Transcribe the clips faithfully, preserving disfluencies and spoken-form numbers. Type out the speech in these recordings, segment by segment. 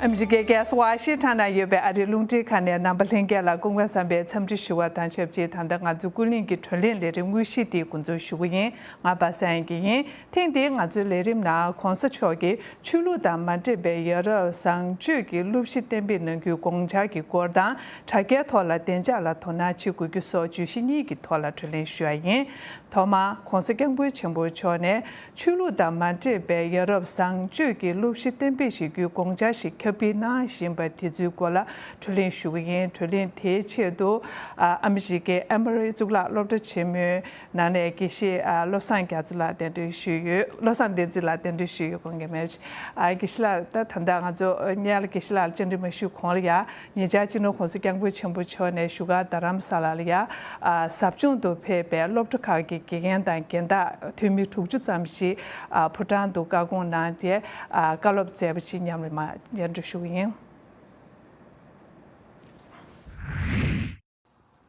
ཨ་མི་རི་ཀའི་རྒྱལ་ས་ཝ་ཤིང་ཊོན་ན་ཡོད་པའི་ཨ་རིའི་རླུང་འཕྲིན་ཁང་ནས་རྣམ་པ་ལྷན་རྒྱས་ལ་སྐུ་ཁམས་བཟང་པའི་འཚམས་འདྲི་ཞུ་བ་དང་ཆབས་ཅིག་ད་ལྟ་ང་ཚོའི་ཀུན་གླེང་གི་བགྲོ་གླེང་ལས་རིམ་དངོས་གཞི་འདི་འགོ་འཛུགས་ཞུ་གི་ཡིན། ང་པ་སངས་ཡིན། ཐེངས་འདིའི་ང་ཚོའི་ལས་རིམ་ནང་གོང་ས་མཆོག་གིས་ཆོས་ལུགས་དང་མ་འདྲེས་པའི་ཡ་རབས་བཟང་སྤྱོད་ཀྱི་སློབ་གཞི་གཏན་འབེབས་གནང་རྒྱུའི་དགོངས་འཆར་གྱི་སྐོར་དང་། དྲ་རྒྱའི་ཐོག་ལ་བདེ་འཇགས་ལ་དོ་སྣང་བྱེད་དགོས་རྒྱུ་སོགས་བརྗོད་གཞི་གཉིས་ཀྱི་ཐོག་ལ་བགྲོ་གླེང་ཞུ་བ་ཡིན། ཐོག་མར་༧གོང་ས་༧སྐྱབས་མགོན་ཆེན་པོ་མཆོག་ནས་ཆོས་ལུགས་དང་མ་འདྲེས་པའི་ཡ་རབས་བཟང་སྤྱོད་ཀྱི་སློབ་གཞི་གཏན་འབེབས་བྱེད་རྒྱུའི་དགོངས་འཆར་ཞིག་ཁྱབ་སྤེལ་གནང་བཞིན་པ་དེ་ཚོའི་སྐོར་ལ་བགྲོ་གླེང་ཞུ་གི་ཡིན། བགྲོ་གླེང་དེའི་ཆེད་དུ་ཨ་ཨ་མི་རི་ཀའི་ཨེ་མོ་རི་གཙུག་ལག་སློབ་གྲྭ་ཆེན་མོའི་ནང་ནས་དགེ་བཤེས་ཨ་བློ་བཟང་རྒྱ་མཚོ་ལགས་གདན་འདྲེན་ཞུས་ཡོད། བློ་བཟང་བསྟན་འཛིན་ལགས་གདན་འདྲེན་ཞུས་ཡོད། དགོངས་འགལ་མེད། ཨ་དགེ་བཤེས་ལགས། ད་ད་ལྟ་ང་ཚོ་སྔོན་ལ་དགེ་བཤེས་ལགས་ལ་བཅར་འདྲི་མ་ཞུས་གོང་ལ་ཡ། ཉེ་ཆར་སྤྱི་ནོར་༧གོང་ས་༧སྐྱབས་མགོན་ཆེན་པོ་མཆོག་ནས་བཞུགས་སྒར་རྡ་རམ་ས་ལ་ལ་ཡ། ཨ་ཟབ་སྦྱོང་དུ་ཕེབས་པའི་སློབ་གྲྭ་ཁག་གི་དགེ་རྒན་དང་རྒན་བདག་འཐུས་མི་དྲུག་ཅུ་ཙམ་ཞིག་ཨ་ཕོ་བྲང་དུ་བཀའ་དགོངས་གནང་སྟེ་ཨ་བཀའ་སློབ་སྩལ་བ་ཞིག་མཉམ་རུབ་མ་མཇལ་འཕྲད་ཞུ་གི་ཡིན།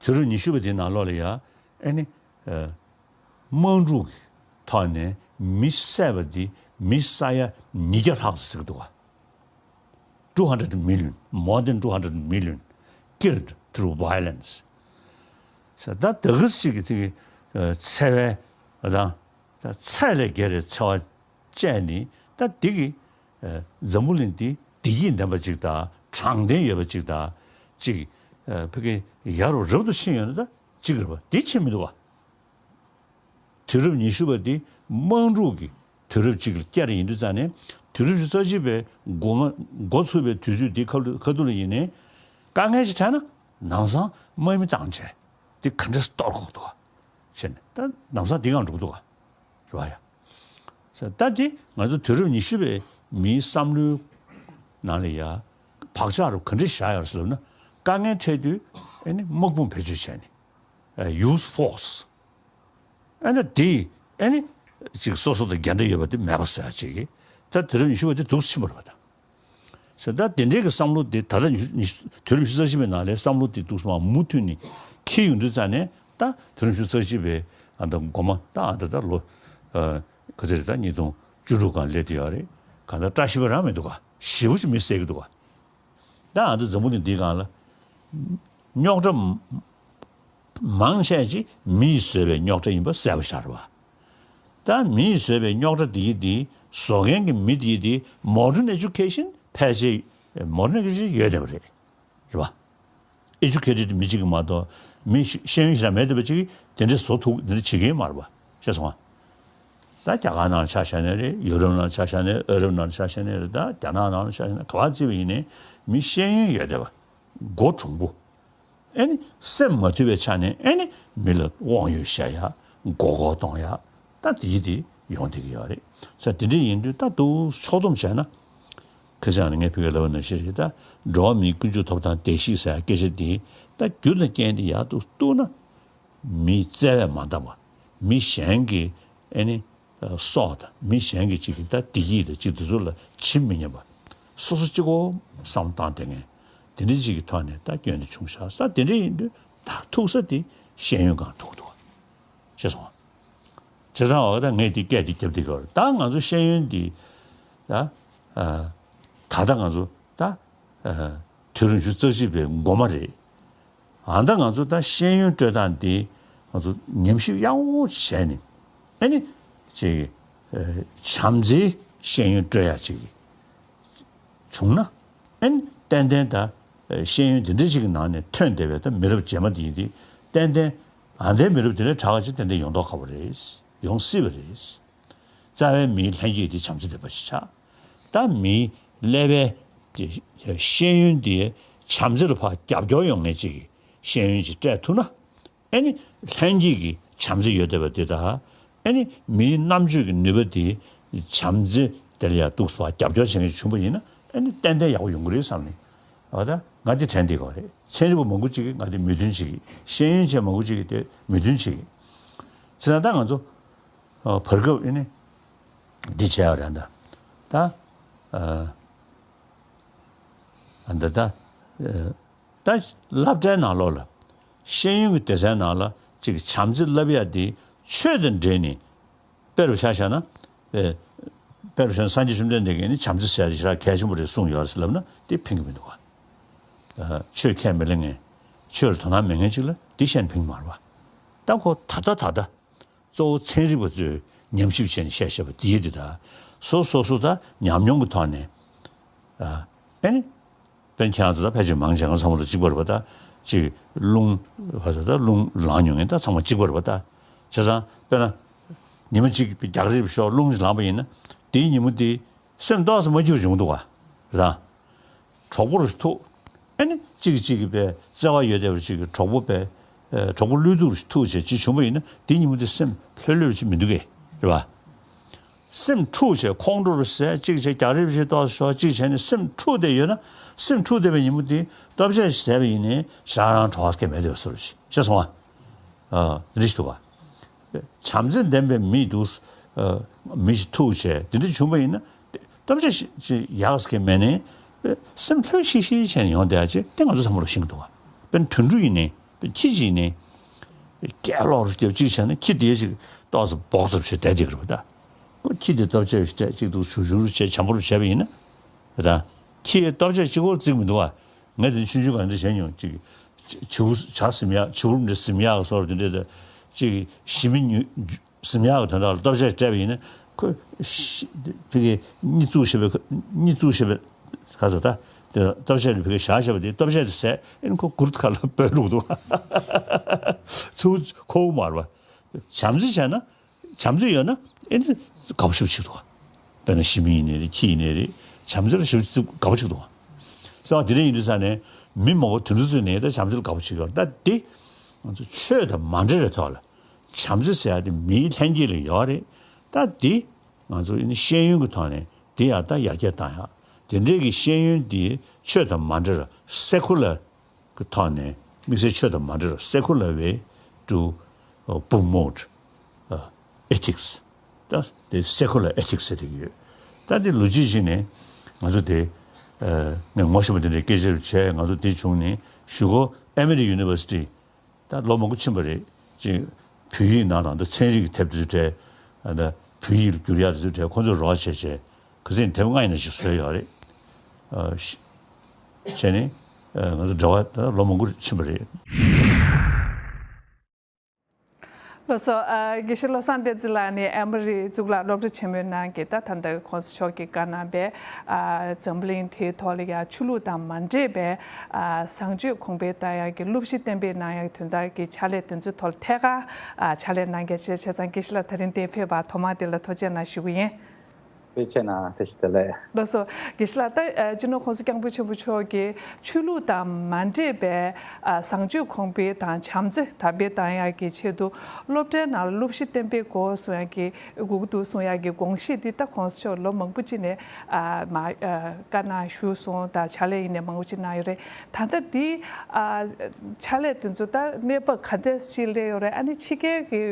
དུས་རབས་ཉི་ཤུ་པ་དེའི་ནང་ལོགས་ལ་ཡ། ཨེ་ནི། ཨ། དམག་འཁྲུག་གི་ཐོག་ནས་མི་བསད་པ་འདི་མི་ས་ཡ་ཉིས་བརྒྱ་ལྷག་ཙམ་ཟིན་འདུག་ག two hundred million, more than two hundred million killed through violence. ཟེར་ད་དེ་ག་ཅིག་གི་དེ་གི་ཨ་འཚེ་བའི་དང་། ད་ཚད་ལས་བརྒལ་བའི་འཚེ་བ་བཅས་ནི་ད་འདི་གི་ཨ་འཛམ་བུ་གླིང་འདི་བདེ་སྐྱིད་ལྡན་པ་ཅིག་དང་དྲང་བདེན་ཡོད་པ་ཅིག་དང་ཅིག་ཨ་ཕ་གི་ཡ་རབས་རབ་ཏུ་ཕྱིན་ཡོད་ན་ད་ཅིག་རེད་པ། འདི་ཕྱིན་མི་འདུག་ག་དུས་རབས་ཉི་ཤུ་པ་འདི་དམག་འཁྲུག་གི་དུས་རབས་ཅིག་ལ་བསྐྱལ་ཡིན་དུས་ཙང་ནས། དུས་རབས་ཉི་ཤུ་རྩ་གཅིག་པའི་འགོ་མ་འགོ་ཚུགས་པའི་དུས་ཚོད་འདི་ཁ་ཐུག་ཁ་ཐུག་ལ་ཡིན་ནའི་དཀའ་ངལ་ཞིག་འཕྲད་ན་ལམ་སང་དམག་མི་བཏང་བྱས་འདི་ག་འདྲས་གཏོར་དགོས་འདུག་ག་བྱས་ནས་ད་ལམ་སང་འདི་གང་འགྲོ་གི་འདུག་ག་རེད་པ་ཡ། ད་འདི་ང་ཚོ་དུས་རབས་ཉི་ཤུ་པའི་མིའི་བསམ་བློའི་ནང་ལ་ཡ་བག་ཆགས་རུ་ག་འདྲས་བཞག་ཡོད་རེད་ཟེར་ལབ་ན། དཀའ་ངལ་འཕྲད་དུས་ཨེ་ནི་དམག་དཔུང་བེད་སྤྱོད་བྱས་ནས་use force ཨེ་ནི་དེ་ཨེ་ནི་ཅིག་སོ་སོ་དང་འགལ་ཟླ་ཡོད་པ་དེ་མེད་པ་བཟོ་ཡ་ཅིག་གིས་ད་དུས་རབས་ཉི་ཤུ་པ་དེ་འདུག་སེ་ཕྱིན་པ་རེད་པ། ད་ཟེར་ད་དེ་འདྲའི་གི་བསམ་བློ་དེ་ད་ལྟ་ཉི་ཤུ་ཉི་ཤུ་དུས་རབས་ཉི་ཤུ་རྩ་བཞི་པའི་ནང་ལ་བསམ་བློ་དེ་འདུག་སེ་མར་མུ་མཐུད་ནས་འཁྱེར་ཡོང་དུས་ཙང་ནས། ད་དུས་རབས་ཉི་ཤུ་རྩ་བཞི་པའི་ཨ་ད་འགོ་མ་ད་ཨ་ད་ད་ལོ་ཨ་ག་ཚོད་རེད། ད་ཉིས་སྟོང་བཅུ་དྲུག་སྒང་སླེབས་བསྡད་ཡོད་རེད། གང་ལྟར་བཀྲ་ཤིས་པ་རང་མི་འདུག་ག་ཞེ་པོ་ཅིག་མི་བསད་ཀྱི་འདུག་ག་ད་ཨ་ད་འཛམ་བུ་གླིང་འདིའི་སྒང་ལ་རྙོག་དྲ་མང་ཆེ་ཅིག་མིས་བཟོས་པའི་རྙོག་དྲ་ཡིན་པ་གསལ་པོ་ཤར་བ། ད་མིས་བཟོས་པའི་རྙོག་དྲ་འདི་ཡི་འདི་བཟོ་མཁན་གྱི་མི་འདི་ཡི་འདི་modern education ཕལ་ཆེར་modern education ཡོད་བསྡད་པ་རེད། རེད་པ། Educated མི་གཅིག་གིས་མ་གཏོགས་མི་ཤེས་ཤེས་ཡོན་ཞེ་དྲག་མེད་བསྡད་པ་ཅིག་གིས་དེ་འདྲ་བཟོ་ཐུབ། དེ་འདྲ་བྱེད་ཀྱི་ཡོད་མ་རེད་པ། ཤེས་སོང་ང་། ད་རྒྱ་གར་ནང་ལ་ཆ་བཞག་ནའི་རེད། ཡུ་རོབ་ནང་ལ་ཆ་བཞག་ནའི། ཨ་རབ་ནང་ལ་ཆ་བཞག་ནའི་རེད། ད་རྒྱ་ནག་ནང་ལ་ཆ་བཞག་ནའི་ག་པར་བརྩིས་པ་ཡིན་ནའི་མི་ཤེས་ཡོན་ཡོད་བསྡད་པ། མགོ་གྲུང་པོ། ཨེ་ནི་སེམས་མ་ཐུལ་བའི་ཆ་ནས་ཨེ་ནི་མི་ལ་དབང་ཡོད་བཤད་ཡ། མགོ་སྐོར་གཏོང་ཡ། ད་དེ་དེ་ཡོང་བསྡད་ཀྱི་ཡོད་རེད། ས་དེ་འདྲ་ཡིན་དུས་ད་འདུག་ཕྱོགས་བསྡོམས་བྱས་ན། ཁ་སང་ནས་ངས་ཕ་གིར་ལབ་པ་ནང་བཞིན་རེད། ད་འགྲོ་བ་མིའི་ཀུན་སྤྱོད་ཐོབ་ཐང་བརྡལ་བཤིག་ཟེར་ཡ་སྐད་ཆ་འདི་ད་རྒྱུ་དང་རྐྱེན་འདི་ཡག་ཏུ་གཏུགས་ན། མིའི་བརྩེ་བས་མ་འདང་བ། མི་གཞན་གྱི་ཨེ་ནི་སྲོག་དང་མི་གཞན་གྱི་ཅིག་གི་ད་བདེ་སྐྱིད་དང་ཅིག་དེ་ཚོ་ལ་བྱིན་མི་ཉན་པ། སོ་སོ་གཅིག་པོ་བསམ་བློ་བཏང་བསྡད་མཁན་དེ་འདྲ་ཅིག་གི་ཐོག་ནས་ད་སྐྱོན་དེ་བྱུང་ཤག་ས། དེ་འདྲ་ཡིན་དུས་ད་ཐུག་ས་དེ་ཤེས་ཡོན་སྒང་ཐུག་འདུག་བ། ཤེས་སོང་བ། བྱས་ཙང་འོ་ད་ངས་དེ་སྐད་དེ་བརྒྱབ་བསྡད་ཀྱི་ཡོད་རེད། ད་ང་ཚོ་ཤེས་ཡོན་འདི་ད་ཨ་ད་ལྟ་ང་ཚོ་ད་ཨ་དུས་རབས་ཉི་ཤུ་རྩ་གཅིག་པའི་འགོ་མ་རེད། ཨ་ད་ང་ཚོ་ད་ཤེས་ཡོན་སྤྲོད་སྟངས་འདི་ང་ཚོ་ཉམས་ཞིབ་ཡག་པོ་བྱས་ནས། ཨ་ནི་ཅིག་ཨ་བྱམས་བརྩེའི་ཤེས་ཡོན་སྤྲོད་ཡ་ཅིག་བྱུང་ན། ཨ་ནི་ཏན་ཏན་ད་ཤེས་ཡོན་འདི་འདྲ་ཅིག་གི་ནང་ནས་ཐོན་བསྡད་པའི་ད་མི་རབས་རྗེས་མ་འདི་ཡིན་དུས། ཏན་ཏན་ཨ་འདྲའི་མི་རབས་འདི་འདྲའི་དྲག་ཅིག་ཏན་ཏན་ཡོང་མདོག་ཁ་པོ་རེད། ཡོང་སྲིད་པ་རེད། རྩ་བའི་མིའི་ལྷན་སྐྱེས་དེ་བྱམས་བརྩེ་ལྡན་པ་ཞིག་ཆགས། ད་མིའི་ཀླད་པའི་ཤེས་ཡོན་དེ་བྱམས་བརྩེ་ལ་ཕར་རྒྱབ་སྐྱོར་ཡོང་མཁན་ཅིག་གི་ཤེས་ཡོན་ཅིག་སྤྲད་ཐུབ་ན། ཨ་ནི་ལྷན་སྐྱེས་ཀྱི་བྱམས་བརྩེ་ཡོད་བསྡད་པ་དེ་དང་། ཨ་ནི་མིའི་རྣམ་དཔྱོད་ཀྱི་ནུས་པ་དེ་བྱམས་བརྩེ་དེ་ལ་ཡང་འདུག་སེ་ཕར་རྒྱབ་སྐྱོར་བྱེད་མཁན་ཅིག་བྱུང་བ་ཡིན་ན། ཨ་ནི་ཏན་ཏན་ཡག་པོ་ཡོང་གི་རེད་བསམ་ནས། འོ་ད་ང་དེ་དྲན་བསྡད་ཀྱི་ཡོད་རེད། ཚན་རིག་པ་མང་པོ་ཅིག་གིས་ང་དེ་མོས་མཐུན་བྱེད་ཀྱི། ཤེས་ཡོན་ཅན་མང་པོ་ཅིག་གིས་དེ་མོས་མཐུན་བྱེད་ཀྱི། བྱས་ཙང་ད་ང་ཚོ་ཨ་བར་སྐབས་ཨེ་ནི་འདི་བྱས་པ་རེད་ད། ད་ཨ་ཨ་འདི་ད་ཨ་ད་སློབ་གྲྭའི་ནང་ལོགས་ལ་ཤེས་ཡོན་གྱི་སྡེ་ཚན་ནང་ལ་ཅིག་བྱམས་བརྩེ་བསླབ་ཡ་དེ་ཆོས་དང་འབྲེལ་ནས། དཔེ་རུ་ཆ་བཞག་ན། ཨེ། དཔེར་བྱས་ན་སངས་རྒྱས་བཅོམ་ལྡན་འདས་ཀྱིས་ནི་བྱམས་བརྩེ་ཟེར་ཡ་དེ་ཞེ་དྲག་གལ་ཆེན་པོ་རེད་གསུངས་ཡོད་ཟེར་ལབ་ན་དེ་ཕན་གྱི་མི་འདུག་ག་ཆོས་ཁས་མི་ལེན་མཁན། ཆོས་ལ་དོ་སྣང་མེད་མཁན་ཅིག་ལ་དེ་བཤད་ན་ཕན་གྱི་མ་རེད་པ། ད་ཁོ་ད་ལྟ་ད་ལྟ་གཙོ་བོ་ཚན་རིག་པ་ཚོས་ཉམས་ཞིབ་བྱས་ནས་བཤད་བཤད་པ་དེ་ཡིན་དེ། ད་སོ་སོ་སོ་ད་ཉམས་མྱོང་གི་ཐོག་ནས་ཨ་ཨེ་ནི་དཔེར་ཁྱེད་རང་ཚོ་ད་ཕལ་ཆེར་མང་ཆེ་བ་ཚང་མ་ལ་གཅིག་པ་རེད་པ། ད་ཅིག་རླུང་བ་ཚོ་ད་རླུང་ལངས་མྱོང་མཁན་ད་ཚང་མ་གཅིག་པ་རེད་པ། ད་བྱས་ཙང་དཔེར་ན་ཉི་མ་གཅིག་རྒྱག་རེས་ཤོག་རླུང་ཅིག་ལངས་པ་ཡིན་ན་དེའི་ཉིན་མོ་དེ་སེམས་ཏོག་ཙམ་མ་སྐྱིད་པ་བྱུང་འདུག་ག་རེད། གྲོགས་པོ་རུ་ཐུག་ཨ་ནི་གཅིག་གིས་གཅིག་གི་པའི་བརྩེ་བ་ཡོད་བསྡད་པ་གཅིག་གི་གྲོགས་པོ་པའི་ཨ་གྲོགས་པོ་བློས་ཐུག་རུ་ཐུག་བྱས་གཅིག་བྱུང་བ་ཡིན་ན་དེ་ཉིན་མོ་དེ་སེམས་ལྷོད་ལྷོད་ཅིག་མི་འདུག་གས་རེད་པ། སེམས་འཁྲུག་བྱས་ཁོང་ཁྲོ་རུ་ཟས་གཅིག་བྱས་རྒྱག་རེས་བྱས་ཏོག་ཙམ་ཤོག་གཅིག་བྱས་ནས་སེམས་འཁྲུག་བསྡད་ཡོད་ན་སེམས་འཁྲུག་བསྡད་པའི་ཉིན་མོ་དེ་ལྟོ་ཆས་ཟས་པ་ཡིན་ནའི་ཞེ་དྲག་རང་གྲོགས་སྐད་མེད་བསྡད་པ་བཟོ་འདྲ་ཅིག་ཤེས་སོང་ང་། ཨ་འདི་འདྲ་ཞིག་འདུག་ག་བྱམས་བརྩེ་ལྡན་པའི་མི་འདུག་ཨ་མི་ཞིག་ཐུག་བྱས་འདི་འདྲ་བྱུང་བ་ཡིན་ན་སྟོབས་ཆེ་ཞིག་ཡག་ཟེར་མཁན་མེད་ནའི་སེམས་ལྷོད་ཤིག་ཤིག་བྱས་ནས་ཡོང་བསྡད་ཡ་ཅིག་དེ་ང་ཚོ་ཚང་མ་ལ་ཤེས་ཀྱི་འདུག་ག་དཔེར་ན་དུད་འགྲོ་ཡིན་ནའི་དཔེར་ཁྱི་ཅིག་ཡིན་ནའི་སྐད་ལོག་རུ་སྐྱབས་གཅིག་བྱས་ན་ཁྱི་དེ་ཅིག་ཏོག་ཙམ་སྦོག་ཙམ་བྱས་བསྡད་བསྡད་ཀྱི་རེད་པ། ད་ཁྱི་དེ་སྟོབས་ཆེ་ཞིག་སྤྲད་གཅིག་འདུག་ཞུ་ཞུ་རུ་བྱས་བྱམས་པོ་རུ་བྱས་པ་ཡིན་ན་ད་ཁྱི་སྟོབས་ཆེ་གཅིག་པོ་བརྩི་གི་མི་འདུག་ག་ངས་དེ་ཆུང་ཆུང་ག་འདྲ་བྱས་མྱོང་། ཅིག་བྱིའུ་བྱ་ཟིམ་ཡག་བྱིའུ་འདྲ་ཟིམ་ཡག་གི་སོར་དེ་འདྲ་དང་། ཅིག་ཞི་མི་ཉུ་ཟིམ་ཡག་གི་དོན་དག་ལ་སྟོབས་ཆེ་སྤྲད་པ་ཡིན་ན་ཁོས་ཤི་ཕ་གི་གཉིད་བཙུགས་ཤེས་པའི་གཉིད་བཙུགས་ཤེས་པའི་ག་ཚོད་ད་དེ་སྟོབས་ཆེ་ལ་ཕ་གི་བཞག་ཤེས་པ་དེ་སྟོབས་ཆེ་དེ་ཟས་ཨེ་ནི་ཁོ་མགུར་ཁ་ལ་སྤོས་རུག་འདུག་ཚུར་ཁོ་མ་རེད་པ། བྱམས་བརྩེ་བྱས་ན། བྱམས་བརྩེ་ཡོད་ན་ཨེ་འདི་དགའ་པོ་ཞེ་པོ་ཅིག་འདུག་ག་དཔེར་ན་ཤི་མི་ཡིན་ནའི་རེད་ཁྱི་ཡིན་ནའི་རེད། བྱམས་བརྩེ་ལ་ཞེ་པོ་ཅིག་དགའ་པོ་ཅིག་འདུག་ག་ཟེར་བ་དེ་འདྲ་ཡིན་དུས་ས་ནས་མི་མང་པོ་དུད་འགྲོ་ཚོས་ནས་ད་བྱམས་བརྩེ་ལ་དགའ་པོ་ཅིག་ཡོད་རེད། ད་འདི་ང་ཚོ་ཆོས་དང་མ་འབྲེལ་བའི་ཐོག་ལ་བྱམས་བརྩེ་ཟེར་ཡ་དེ་མིའི་ལྷན་སྐྱེས་ལ་ཡོད་རེད། ད་འདི་ང་ཚོ་ཨེ་ནི་ཤེས་ཡོན་གྱི་ཐོག་ནས་འདི་ཡང་ད་ཡར་རྒྱས་བཏང་ཡག་དེ་འདྲའི་གི་ཤེས་ཡོན་འདི་ཆོས་དང་མ་འབྲེལ་བ་སེ་ཁུ་ལར་གི་ཐོག་ནས་དམིགས་བསལ་ཆོས་དང་མ་འབྲེལ་བ་secular way to promote ethics ད་དེ་secular ethics ཟེར་གྱི་ཡོད། ད་དེ་ལོ་རྒྱུས་ཤིག་ནས་ང་ཚོ་དེ་ངས་ངོ་ཤེས་པ་དེ་འདྲའི་སྐད་ཆ་བྱས། ང་ཚོ་དེ་བྱུང་ནས་གཞུག་གུ་Emory University ད་ལོ་མང་པོ་ཕྱིན་པ་རེད། ཅིག་བོད་ཡིག་ནང་དང་ད་ཚན་རིག་གི་དེབ་དེ་ཚོ་སྤྲད། ད་བོད་ཡིག་ལ་བསྒྱུར་ཡག་དེ་ཚོ་སྤྲད། ཁོ་ཚོས་རོགས་བྱས་བྱས་ག་ཚོད་དེབ་ལྔ་ཡིན་ན་ཞིག་བཟོས་ཡོད་རེད། ཨ་ཤ་བྱས་ནས་ཨ་ང་ཚོ་འབྲེལ་བ་ད་ལོ་མང་པོ་ཕྱིན་པ་རེད། ལགས་སོ། ཨ་དགེ་བཤེས་བློ་བཟང་བསྟན་འཛིན་ལགས་ནི་ཨེ་མོ་རི་གཙུག་ལག་སློབ་གྲྭ་ཆེན་མོའི་ནང་གི་ད་ད་ལྟ་གོང་ས་མཆོག་གིས་བཀའ་གནང་བའི་ཨ་འཛམ་བུ་གླིང་དེའི་ཐོག་ལ་ཡང་ཆོས་ལུགས་དང་མ་འདྲེས་པའི་ཨ་བཟང་སྤྱོད་གོང་འཕེལ་གཏང་ཡག་གི་སློབ་གཞི་གཏན་འབེབས་གནང་ཡག་དོན་དག་གི་ཕྱག་ལས་དེ་ཚོའི་ཐོག་ལ་ཐད་ཀར་ཨ་ཕྱག་ལས་གནང་མཁན་བྱས། བྱས་ཙང་དགེ་བཤེས་ལགས་ད་རིང་འདིར་ཕེབས་པར་ཐོག་མར་དེ་ལ་ཐུགས་རྗེ་གནང་ཞུ་གི་ཡིན། ཐུགས་རྗེ་ཆེ་གནང་། ཐུགས་རྗེ་ཆེ། བདེ་ལེགས། ལགས་སོ། དགེ་བཤེས་ལགས། ད་ཨ་སྤྱི་ནོར་༸གོང་ས་༸སྐྱབས་མགོན་ཆེན་པོ་མཆོག་གིས་ཆོས་ལུགས་དང་མ་འདྲེས་པའི་ཨ་བཟང་སྤྱོད་གོང་འཕེལ་དང་བྱམས་བརྩེ་དར་སྤེལ་གཏང་ཡག་གི་ཆེད་དུ་སློབ་གྲྭའི་ནང་ལ་སློབ་གཞི་གཏན་འབེབས་དགོས་གསུང་ཡག་གི་དགོས་ཀྱི་འདུག་གསུང་ཡག་གི་དགོངས་གཞི་འདི་ད་༸གོང་ས་མཆོག་ལོ་མང་པོ་ཅིག་ནས་ཨ་མ་ཨ་བཀའ་གནང་ཞུས་སོང་། ད་ཕྱག་ལས་ཡིན་ནའི་མང་པོ་ཅིག་གནང་ཡོད་རེད། ད་ལྟ་འདི་ཨ་ཕྱག་ལས་དེ་ཚོ་ད་གནས་བབ་ག་འདྲ་ཅིག་སླེབས་ཡོད་རེད། ཨ་ནི་ཕྱི་རྒྱལ་གྱི་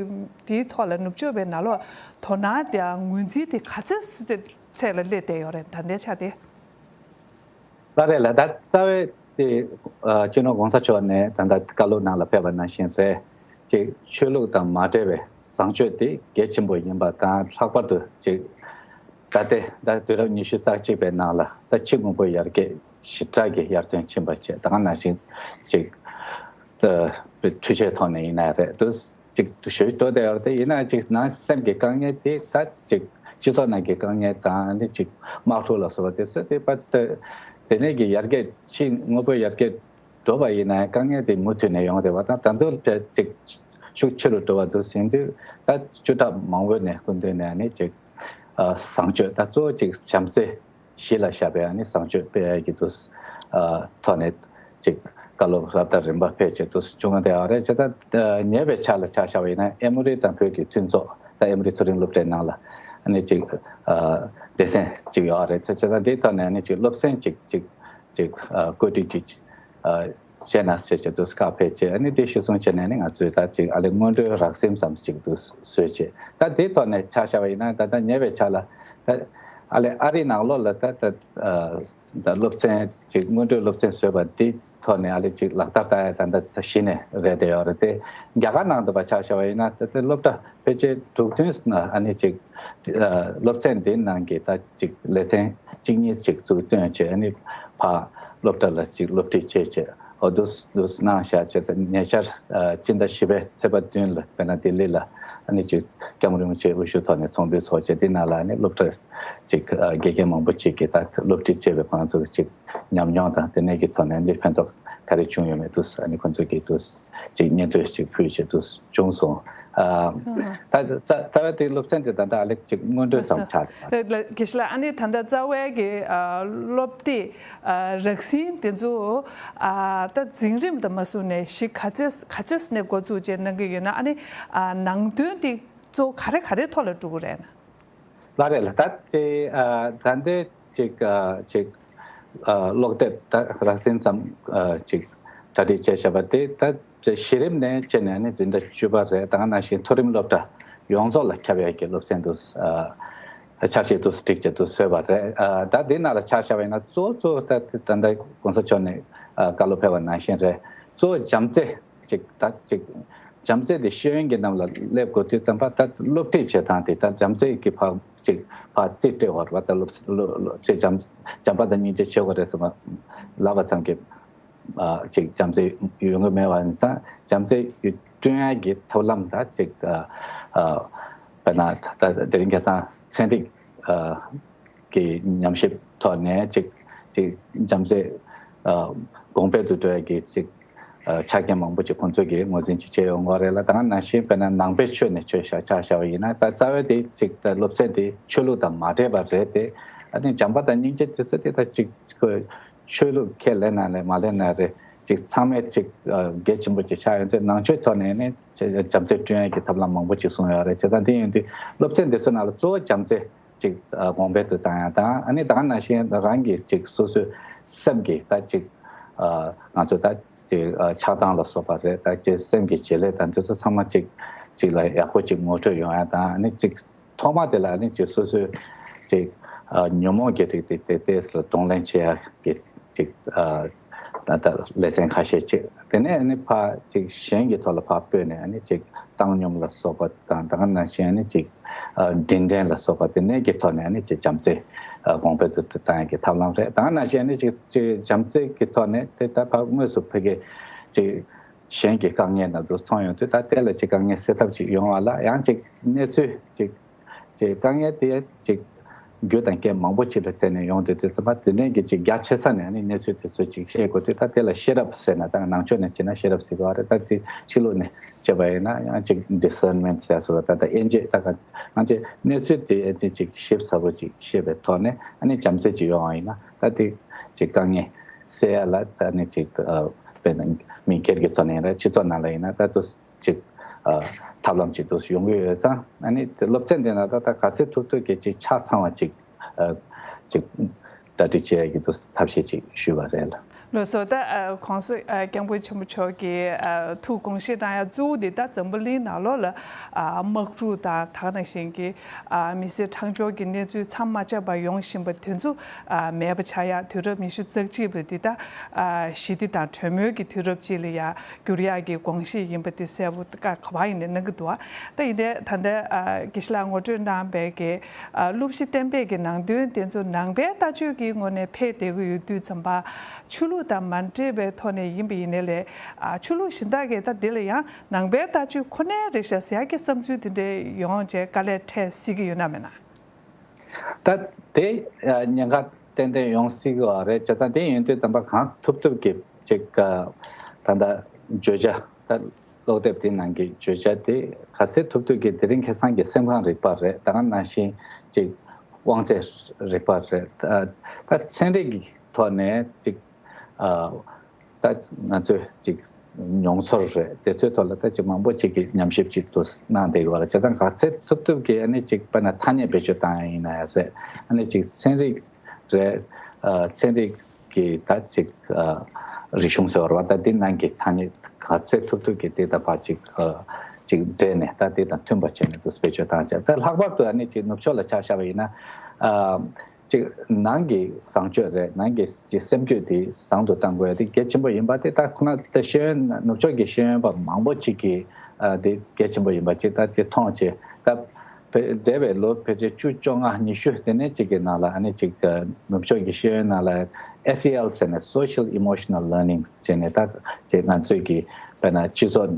དེའི་ཐོག་ལ་ནུབ་ཕྱོགས་པའི་ནང་ལོགས་དོ་སྣང་དང་ངོས་འཛིན་དེ་ག་ཚོད་ཚད་ལ་སླེབས་བསྡད་ཡོད་རེད། ད་ལྟའི་ཆ་དེ། ལགས་རེད་ལགས། ད་རྩ་བའི་དེ་ཨ་སྤྱི་ནོར་༸གོང་ས་མཆོག་ནས་ད་ལྟ་བཀའ་སློབ་ནང་ལ་ཕེབས་པ་ནང་བཞིན་རེད། ཅིག་ཆོས་ལུགས་དང་མ་འབྲེལ་བའི་བཟང་སྤྱོད་དེ་གལ་ཆེན་པོ་ཡིན་པ་དང་། ལྷག་པར་དུ་ཅིག་ད་ལྟའི་ད་དུས་རབས་ཉི་ཤུ་རྩ་གཅིག་པའི་ནང་ལ་ད་ཕྱི་དངོས་པོའི་ཡར་རྒྱས་ཞེ་དྲག་གི་ཡར་ཐོན་ཕྱིན་པ་བྱས། ད་ག་ནང་བཞིན་ཅིག་ད་འཕྲུལ་ཆས་ཐོག་ནས་ཡིན་ན་རེད་འདུག་ཅིག་ཞུ་འདོད་བསྡད་ཡོད་རེད། དེ་ཡིན་ན་ཅིག་ནང་སེམས་ཀྱི་དཀའ་ངལ་དེ་ད་ཅིག་སྤྱི་ཚོགས་ནང་གི་དཀའ་ངལ་དང་། ཨ་ནི་ཅིག་དམག་འཁྲུག་ལ་སོགས་པ་དེ་ཚོ་དེ་བར་དུ་དེ་ནས་ཀྱི་ཡར་རྒྱས་ཕྱི་དངོས་པོའི་ཡར་རྒྱས་འགྲོ་བ་ཡིན་ན་ཡང་དཀའ་ངལ་དེ་མུ་མཐུད་ནས་ཡོང་བསྡད་པ་དང་། ད་དུང་ཅིག་ཤུགས་ཆེ་རུ་འགྲོ་བ་འདུག་ཟེར་དུས། ད་བཅུ་ཕྲག་མང་པོ་ནས་སྐུ་མདུན་ནས་ཨ་ནི་ཅིག་ཨ་བཟང་སྤྱོད་ད་གཙོ་བོ་ཅིག་བྱམས་བརྩེ་གཞི་ལ་བཞག་པའི་ཨ་ནི་བཟང་སྤྱོད་སྤེལ་ཡག་གི་དུས་ཨ་ཐོག་ནས་ཅིག་བཀའ་སློབ་རབ་དང་རིམ་པ་ཕལ་ཆེར་དུ་བྱུང་བསྡད་ཡོད་རེད། བྱས་ཙང་ཉེ་བའི་ཆར་ལ་ཆ་བཞག་པ་ཡིན་ན་ཨེ་མོ་རི་དང་བོད་ཀྱི་མཐུན་ཚོགས། ད་ཨེ་མོ་རི་མཐོ་རིམ་སློབ་གྲྭའི་ནང་ལ་ཨ་ནི་ཅིག་ཨ་སྡེ་ཚན་ཅིག་ཡོད་རེད། བྱས་ཙང་དེའི་ཐོག་ནས་ཨ་ནི་ཅིག་སློབ་ཚན་ཅིག་ཅིག་ཅིག་ཨ་བཀོད་སྒྲིག་ཅིག་ཨ་བྱས་ན་ཟེར་བྱས་དུས་བཀའ་ཕེབས་བྱས། ཨ་ནི་དེ་གཞིར་བཟུང་བྱས་ནས་ནི་ང་ཚོས་ད་ཅིག་ཨ་ལས་སྔོན་འགྲོའི་རགས་ཟིན་ཙམ་ཅིག་ཏུ་བཟོས་བྱས། ད་དེའི་ཐོག་ནས་ཆ་བཞག་པ་ཡིན་ན་ད་ལྟ་ཉེ་བའི་ཆར་ལ་ད་ཨ་ལས་ཨ་རིའི་ནང་ལོགས་ལ་ད་ད་ཨ་ད་སློབ་ཚན་ཅིག་སྔོན་འགྲོའི་སློབ་ཚན་བཟོས་པ་འདི་ ཐོག་ནས་ཨ་ལེ་ཅིག་ལག་བསྟར་བསྟར་ཡ་ད་ལྟ་གཞི་ནས་རེད་བསྡད་ཡོད་རེད་དེ། རྒྱ་གར་ནང་དུ་བ་ཆ་བཞག་པ་ཡིན་ན་ད་ལྟ་སློབ་གྲྭ་ཕལ་ཆེར་དྲུག་བདུན་ན་ཨ་ནི་ཅིག་སློབ་ཚན་འདིའི་ནང་གི་ད་ཅིག་ལེ་ཚན་གཅིག་གཉིས་ཅིག་ཚུར་བཏོན་བྱས། ཨ་ནི་ཕ་སློབ་གྲྭ་ལ་ཅིག་སློབ་ཁྲིད་བྱས་བྱས་འོ་འདུག་འདུག་གནང་བཞག་བྱས། ད་ཉེ་ཆར་སྤྱི་ཟླ་བཞི་པའི་ཚེས་པ་བདུན་ལ་དཔེར་ན་ལྡི་ལི་ལ་ཨ་ནི་ཅིག་སྐྱབས་མགོན་རིན་པོ་ཆེ་དབུ་བཞུགས་ཐོག་ནས་ཚོགས་འདུ་ཚོགས་བྱས། འདི་ནང་ལ་ཨ་ནི་སློབ་གྲྭ་ཅིག་དགེ་རྒན་མང་པོ་ཅིག་གིས་ད་སློབ་ཁྲིད་བྱས་པའི་ཁོང་ཚོ་གི་ཅིག་ཉམས་མྱོང་དང་དེ་ནས་ཀྱི་ཐོག་ནས་འདི་ཕན་ཐོགས་ག་རེ་བྱུང་ཡོད་མེད་དུ་ཨ་ནི་ཁོང་ཚོ་གིས་དུ་ཅིག་སྙན་ཐོ་ཞིག་ཕུལ་བྱས་དུ་བྱུང་སོང་། ཨ། ད་རྩ་རྩ་བའི་དེ་སློབ་ཚན་དེ་ད་ལྟ་ཨ་ལེ་ཅིག་སྔོན་འགྲོའི་ཙམ་ཆགས་རེད། དགེ་བཤེས་ལགས། ཨ་ནི་ད་ལྟ་རྩ་བའི་གི་ཨ་སློབ་དེབ་ཨ་རགས་ཟིན་དེ་ཚོ་ཨ་ད་འཛིན་རིམ་དང་མ་བཟུང་ནས་གཞི་ག་ཚད་ག་ཚད་ནས་འགོ་འཛུགས་བྱས་གནང་གི་ཡོད་ན། ཨ་ནི་ཨ་ནང་དོན་དེ་གཙོ་བོ་ག་རེ་ག་རེ་ཐོག་ལ་འགྲོ་གི་རེད་ན། ལགས་རེད་ལགས། ད་དེ་ཨ་ད་ལྟའི་ཅིག་ཨ་ཅིག་ཨ་ཀློག་དེབ་ད་རགས་ཟིན་ཙམ་ཨ་ཅིག་གྲ་སྒྲིག་བྱས་བཞག་པ་དེ་ད་གཞི་རིམ་ནས་བྱས་ནས་ནི་འཛིན་གྲྭ་བཅུ་པ་རེད། ད་ག་ནང་བཞིན་མཐོ་རིམ་སློབ་གྲྭ་ཡོངས་རྫོགས་ལ་ཁྱབ་ཡག་གི་སློབ་ཚན་དུ་ཨ་འཆར་གཞི་དུ་སྒྲིག་བྱས་དུ་བཟོས་པ་རེད། ཨ་ད་དེ་ནང་ལ་ཆ་བཞག་པ་ཡིན་ན་གཙོ་བོ་གཙོ་བོ་ད་ད་ལྟ་གོང་ས་མཆོག་ནས་ཨ་བཀའ་སློབ་ཕེབས་པ་ནང་བཞིན་རེད། གཙོ་བོ་བྱམས་བརྩེ། ཅིག་ད་ཅིག་བྱམས་བརྩེ་དེ་ཤེས་ཡོན་གྱི་ནང་ལ་སླེབས་དགོས་དུས་ཙམ་པ་ད་སློབ་ཁྲིད་བྱེད་སྟངས་དེ་ད་བྱམས་བརྩེ་གི་ཕར་ཅིག་ཕར་རྩིས་སྤྲད་དགོས་རེད་པ། ད་སློབ་སློབ་སློབ་ཅིག་བྱམས་བྱམས་པ་དང་སྙིང་རྗེ་བྱེད་དགོས་རེད་ཟེར་བ་ལབ་པ་ཙམ་གྱིས་ཨ་ཅིག་བྱམས་བརྩེ་ཡོང་གི་མེད་པ་ཡིན་ཙང་། བྱམས་བརྩེ་བསྐྲུན་ཡག་གི་ཐབས་ལམ་ད་ཅིག་ཨ་ཨ་དཔེར་ན་ད་དེ་རིང་ཁ་སང་ཚན་རིག་ཨ་གི་ཉམས་ཞིབ་ཐོག་ནས་ཅིག་ཅིག་བྱམས་བརྩེ་ཨ་གོང་འཕེལ་དུ་འགྲོ་ཡག་གི་ཅིག་ཨ་ཆ་རྐྱེན་མང་པོ་ཅིག་ཁོང་ཚོས་ཀྱིས་ངོས་འཛིན་ཅིག་བྱས་ཡོང་གི་རེད་ལ། ད་ག་ནང་བཞིན་དཔེར་ན་ནང་པའི་ཆོས་ནས་ཆོས་བཤད་ཆ་བཞག་པ་ཡིན་ན། ད་རྩ་བའི་དེ་ཅིག་ད་སློབ་ཚན་དེ་ཆོས་ལུགས་དང་མ་འདྲེས་པ་རེད་དེ། ཨ་ནི་བྱམས་པ་དང་སྙིང་རྗེ་དེ་ཚོ་དེ་ད་ཅིག་ཆོས་ལུགས་ཁས་ལེན་ན་ལེན་མ་ལེན་ན་རེད། ཅིག་ཚང་མས་ཅིག་ཨ་གལ་ཆེན་པོ་ཅིག་ཆགས་ཡོང་དུས་ནང་ཆོས་ཐོག་ནས་ནི་བྱམས་བརྩེ་བསྐྲུན་ཡག་གི་ཐབས་ལམ་མང་པོ་ཅིག་གསུངས་ཡོད་རེད། བྱས་ཙང་དེ་ཡིན་དུས་སློབ་ཚན་འདི་ཚོ་ནང་ལ་གཙོ་བོ་བྱམས་བརྩེ་ཅིག་ཨ་གོང་འཕེལ་དུ་བཏང་ཡག་དང་། ཨ་ནི་ད་ག་ནང་བཞིན་རང་གི་ཅིག་སོ་སོའི་སེམས་ཀྱི་ད་ཅིག་ཨ་ང་ཚོ་ད་ཅིག་ཨ་ཆགས་སྡང་ལ་སོགས་པ་རེད། ད་ཅིག་སེམས་ཀྱི་བྱེད་ལས་དང་དེ་ཚོ་ཚང་མ་ཅིག་ཅིག་ལ་ཡག་པོ་ཅིག་ངོ་སྤྲོད་ཡོང་ཡག་དང་། ཨ་ནི་ཅིག་ཐོག་མ་དེ་ལ་ནི་ཅིག་སོ་སོའི་ཅིག་ཨ་ཉོན་མོངས་ཀྱི་རིགས་དེ་དེ་ཏོག་ཙམ་གདོང་ལེན་བྱེད་ཡག་གི་ཅིག་ཨ་ད་ལྟ་ལེ་ཚན་ཁ་ཤས་ཅིག། དེ་ནས་ནི་ཕར་ཅིག་གཞན་གྱི་ཐོག་ལ་ཕར་སྤོས་ནས་ནི་ཅིག་བཏང་སྙོམས་ལ་སོགས་པ་དང་། ད་ག་ནང་བཞིན་ནི་ཅིག་ཨ་འབྲིང་ཕྲན་ལ་སོགས་པ་དེ་ནས་ཀྱི་ཐོག་ནས་ནི་ཅིག་བྱམས་བརྩེ་ཨ་གོང་འཕེལ་དུ་བཏང་ཡག་གི་ཐབས་ལམ་རེད། ད་ག་ནང་བཞིན་ནི་ཅིག་ཅིག་བྱམས་བརྩེ་གི་ཐོག་ནས་དེ་ད་ཕར་དངོས་སུ་ཕ་གི་ཅིག་གཞན་གྱི་དཀའ་ངལ་ན་དུ་མཐོང་ཡོང་དུས། ད་དེ་ལ་ཅིག་དཀའ་ངལ་སེལ་ཐབས་ཅིག་ཡོང་བ་ལ་ཡང་ཅིག་གནས་ཚུལ་ཅིག་ཅིག་དཀའ་ངལ་དེ་ཅིག་རྒྱུ་དང་རྐྱེན་མང་པོ་ཅིག་ལ་བརྟེན་ནས་ཡོང་དུས། དེ་ཚོ་མ་དེ་ནས་ཀྱི་ཅིག་རྒྱ་ཆེ་ས་ནས་ནི་གནས་ཚུལ་དེ་ཚོ་ཅིག་ཤེས་དགོས་དུས། ད་དེ་ལ་ཤེས་རབ་ཟེར་ན་ད་ནང་ཆོས་ནས་བྱས་ན་ཤེས་རབ་ཟེར་གི་རེད། ད་ཅིག་ཕྱི་ལོགས་ནས་བྱས་པ་ཡིན་ན་ཡང་ཅིག་ཌི་སར་མེན་ཊི་ཟེར་སོ། ད་ད་དབྱེ་འབྱེད་ད་ག་ང་ཅིག་གནས་ཚུལ་དེ་ཨེ་ཅིག་ཞིབ་ཚགས་པོ་ཅིག་ཤེས་པའི་ཐོག་ནས་ཨ་ནི་བྱམས་བརྩེ་ཅིག་ཡོང་བ་ཡིན་ན། ད་དེ་ཅིག་དཀའ་ངལ་སེལ་ཡ་ལ་ད་ནི་ཅིག་ཨ་དཔེར་ན་མི་སྒེར་གྱི་ཐོག་ནས་ཡིན་ན་རེད། སྤྱི་ཚོགས་ནང་ལ་ཡིན་ན་ད་དུ་ཅིག་ཨ་ཐབས་ལམ་ཅིག་དུ་ཡོང་གི་ཡོད་ཙང་། ཨ་ནི་སློབ་ཚན་འདི་ན་ད་ད་ག་ཚད་ཐུབ་ཐུབ་ཀྱིས་ཅིག་ཆ་ཚང་བ་ཅིག་ཨ་ཅིག་གྲ་སྒྲིག་བྱེད་ཡ་གི་དུ་ཐབས་ཤེས་ཅིག་ཞུས་པ་རེད་ལ། ལགས་སོ། ད་ཨ་གོང་ས་ཨ་སྐྱབས་མགོན་ཆེན་པོ་མཆོག་གིས་ཨ་ཐུགས་དགོངས་བཞེས་གནང་ཡ་གཙོ་བོ་འདི་ད་འཛམ་བུ་གླིང་ནང་ལོགས་ལ་ཨ་དམག་འཁྲུག་དང་། ད་ག་ནང་བཞིན་གྱི་ཨ་མི་སེར་གྲངས་འབོར་གྱི་གནས་ཚུལ་མཚམས་མ་ཆད་པར་ཡོང་བཞིན་པ་དེ་ཚོ་ཨ་མེད་པ་བྱ་ཡ། དུས་རབས་ཉི་ཤུ་རྩ་གཅིག་པ་འདི་ད་ཨ་ཞི་བདེ་དང་གྲོས་མོལ་གྱི་དུས་རབས་ཅིག་ལ་ཡ་བསྒྱུར་ཡག་གི་དགོངས་བཞེས་ཡིན་པ་འདི་གསལ་པོ་ཀ་ག་བ་ཡིན་ནས་གནང་གི་འདུག། ད་ཡིན་ནའི་ད་ལྟ་ཨ་དགེ་བཤེས་ལགས་ངོ་སྤྲོད་གནང་བའི་གི་ཨ་སློབ་གཞི་གཏན་འབེབས་ཀྱི་ནང་དོན་དེ་ཚོ་ནང་པའི་ལྟ་སྤྱོད་ཀྱི་ངོས་ནས་ཕེབས་བསྡད་ཀྱི་ཡོད་དུས་ཙམ་པ། ཆོས་ལུགས་དང་མ་འབྲེལ་བའི་ཐོག་ནས་ཡིན་པ་ཡིན་ནའི་ལས། ཨ་ཆོས་ལུགས་གཞན་དག་གིས་ད་འདི་ལ་ཡང་ནང་པའི་ལྟ་སྤྱོད་ཁོ་ནའི་རེད་ཤག་ཟེར་ཡག་གི་བསམ་ཚུལ་དེ་འདྲའི་ཡོང་བྱས་དཀའ་ལས་འཕྲད་སྲིད་ཀྱི་ཡོད་ན་མེད་ན། ད་དེ་ཉེན་ཁ་ཏན་ཏན་ཡོང་སྲིད་ཀྱི་རེད། བྱས་ཙང་དེ་ཡིན་དུས་ཙམ་པ་གང་ཐུབ་ཐུབ་ཀྱིས་ཅིག་ད་ལྟ་བརྗོད་བྱ་ད་ཀློག་དེབ་དེ་ནང་གི་བརྗོད་བྱ་དེ་ག་ཚད་ཐུབ་ཐུབ་ཀྱིས་དེ་རིང་ཁ་སང་གི་སེམས་ཁམས་རིག་པ་རེད། ད་ག་ནང་བཞིན་ཅིག་དབང་ཚད་རིག་པ་རེད། ད་ད་ཚན་རིག་གི་ཐོག་ནས་ཅིག་ཨ་ད་ང་ཚོས་ཅིག་མྱོང་ཚོར་རེད། དེ་ཚོའི་ཐོག་ལ་ད་ཅིག་མང་པོ་ཅིག་གིས་ཉམས་ཞིབ་ཅིག་ཏུ་གནང་བསྡད་ཡོད་རེད། བྱས་ཙང་ག་ཚད་ཐུབ་ཐུབ་ཀྱིས་ཨ་ནི་ཅིག་དཔེར་ན་ཐ་སྙད་བེད་སྤྱོད་བཏང་ཡ་ཡིན་ན་ཡང་རེད། ཨ་ནི་ཅིག་ཚན་རིག་རེད། ཨ་ཚན་རིག་གི་ད་ཅིག་ཨ་རིག་གཞུང་ཟེར་བ་རེད་པ། ད་འདི་ནང་གི་ཐ་སྙད་ག་ཚད་ཐུབ་ཐུབ་ཀྱིས་དེ་ད་ཕར་ཅིག་ཨ་ཅིག་འདྲེས་ནས་ད་དེ་དང་མཐུན་པ་བྱས་ནས་དུ་བེད་སྤྱོད་བཏང་བྱས། ད་ལྷག་པར་དུ་ཨ་ནི་ཅིག་ནུབ་ཕྱོགས་ལ་ཆ་བཞག་པ་ཡིན་ན། ཨ་ ཅིག་ནང་གི་བཟང་སྤྱོད་རེད། ནང་གི་ཅིག་སེམས་རྒྱུད་དེ་བཟང་དུ་གཏང་དགོས་དེ་གལ་ཆེན་པོ་ཡིན་པ་དེ། ད་ཁོ་ན་ད་ཤེས་ཡོན་ནུབ་ཕྱོགས་ཀྱི་ཤེས་ཡོན་པ་མང་པོ་ཅིག་གིས་ཨ་དེ་གལ་ཆེན་པོ་ཡིན་པ་ཅིག་ད་ཅིག་མཐོང་བྱས། ད་བེ་འདས་པའི་ལོ་ཕལ་ཆེར་བཅུ་བཅོ་ལྔ་ཉི་ཤུ་དེ་ནས་ཅིག་གི་ནང་ལ་ཨ་ནི་ཅིག་ནུབ་ཕྱོགས་ཀྱི་ཤེས་ཡོན་ནང་ལ་S E L ཟེར་ནས་Social Emotional Learning ཟེར་ནས། ད་ཅིག་ང་ཚོས་ཀྱི་དཔེར་ན་སྤྱི་ཚོགས་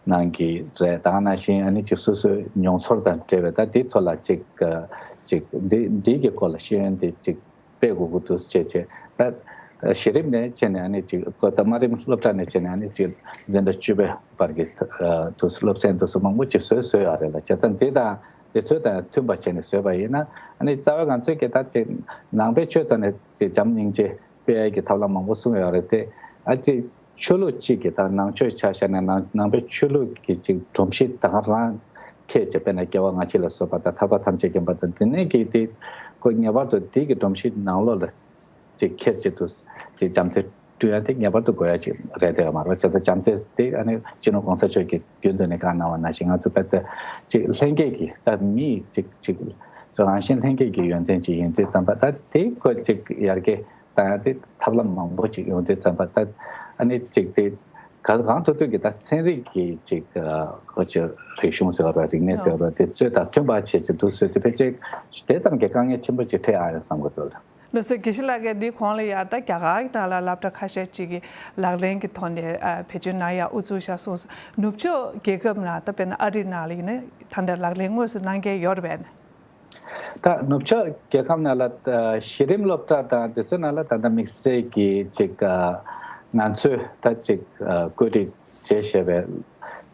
ནང་གི་རེད། ད་ག་ནང་བཞིན་ཨ་ནི་ཅིག་སོ་སོའི་མྱོང་ཚོར་དང་འབྲེལ་བའི་ད་དེའི་ཐོག་ལ་ཅིག་ཅིག་འདི་འདི་གི་སྐོར་ལ་ཤེས་ཡོན་དེ་ཅིག་སྤེལ་དགོས་ཀྱི་འདུག་ཅེས་བྱས། ད་གཞི་རིམ་ནས་བྱས་ནས་ཨ་ནི་ཅིག་ད་དམའ་རིམ་སློབ་གྲྭ་ནས་བྱས་ནས་ཨ་ནི་ཅིག་འཛིན་གྲྭ་བཅུ་པའི་བར་གྱི་དུ་སློབ་ཚན་དུ་སུ་མང་པོ་ཅིག་བཟོས་བཟོས་ཡོད་རེད་ལ། བྱས་ཙང་འདི་དང་དེ་ཚོ་དང་མཐུན་པ་བྱས་ནས་བཟོས་པ་ཡིན་ན། ཨ་ནི་རྩ་བའི་ང་ཚོས་ཀྱི་ད་ཅིག་ནང་པའི་ཆོས་ཐོག་ནས་ཅིག་བྱམས་སྙིང་རྗེ་སྤེལ་ཡས་ཀྱི་ཐབས་ལམ་མང་པོ་གསུངས་ཡོད་རེད་དེ། ཨ་ཅིག་ཆོས་ལུགས་གཅིག་གི་ད་ནང་ཆོས་ཆ་བཞག་ན་ནང་ནང་པའི་ཆོས་ལུགས་ཀྱི་ཅིག་སྒྲོམ་གཞི་ད་ག་རང་ཁྱེད་ཀྱི་དཔེར་ན་རྒྱལ་བ་སྔ་ཕྱི་ལ་སོགས་པ་དང་ཐར་པ་ཐམས་ཅད་མཁྱེན་པ་དང་དེ་ནས་ཀྱི་དེ་ཁོ་ངེས་པར་དུ་དེ་གི་སྒྲོམ་གཞི་ནང་ལོགས་ལ་ཅིག་ཁྱེད་ཀྱི་དུ་ཅིག་བྱམས་བརྩེ་སྤྲོད་ཡ་དེ་ངེས་པར་དུ་དགོས་ཡ་ཅིག་རེད་དེ་མ་རེད། བྱས་ཙང་བྱམས་བརྩེ་དེ་ཨ་ནི་སྤྱི་ནོར་གོང་ས་མཆོག་གིས་རྒྱུན་དུ་ནས་བཀའ་གནང་བ་ནང་བཞིན་ང་ཚོ་དཔེ་ད་ཅིག་ལྷན་སྐྱེས་ཀྱི་ད་མི་ཅིག་ཅིག་རང་བཞིན་ལྷན་སྐྱེས་ཀྱི་ཡོན་ཏན་ཅིག་ཡིན་དུས་ཙམ་པ་ད་དེ་ཁོ་ཅིག་ཡར་རྒྱས་ད་ཡང་དེ་ཐབས་ལམ་མང་པོ་ཅིག་ཡོང་དུས་ཙམ་པ་ད་ཨ་ནི་ཅིག་དེ་ག་གང་ཐུབ་ཐུབ་ཀྱི་ད་ཚན་རིག་གི་ཅིག་ཨ་ཁོ་ཅིག་རིག་གཞུང་ཟེར་བ་རིག་གནས་ཟེར་བ་དེ་ཚོ་དང་མཐུན་པ་བྱེད་ཅིག་འདུག་ཟེར་དུས་ཕལ་ཆེར་དེ་ཙམ་གྱི་དཀའ་ངལ་ཆེན་པོ་ཅིག་འཕྲད་ཨ་ཡོང་བསམ་གྱི་འདུག་ལ། ལགས་སོ། དགེ་བཤེས་ལགས་ཀྱིས་འདི་གོང་ལ་ཡ་ད་རྒྱ་གར་གྱི་ནང་ལ་སློབ་གྲྭ་ཁ་ཤས་ཅིག་གི་ལག་ལེན་གྱི་ཐོག་ནས་ཨ་བེད་སྤྱོད་གནང་ཡ་ཨུ་ཚུགས་བཞག་གསུངས་སོང་། ནུབ་ཕྱོགས་རྒྱལ་ཁབ་ནང་ད་དཔེར་ན་ཨ་རི་ནང་ལ་ཡིན་ན་ད་ལྟ་ལག་ལེན་དངོས་སུ་གནང་མཁན་ཡོད་རེད་པས། ད་ནུབ་ཕྱོགས་རྒྱལ་ཁབ་ནང་ལ་ཨ་གཞི་རིམ་སློབ་གྲྭ་དང་དེ་ཚོའི་ནང་ལ་ད་ལྟ་དམིགས་བསལ་གྱི་ཅིག་ཨ་ང་ཚོས་ད་ཅིག་ཨ་བཀོད་སྒྲིག་བྱས་བཞག་པའི་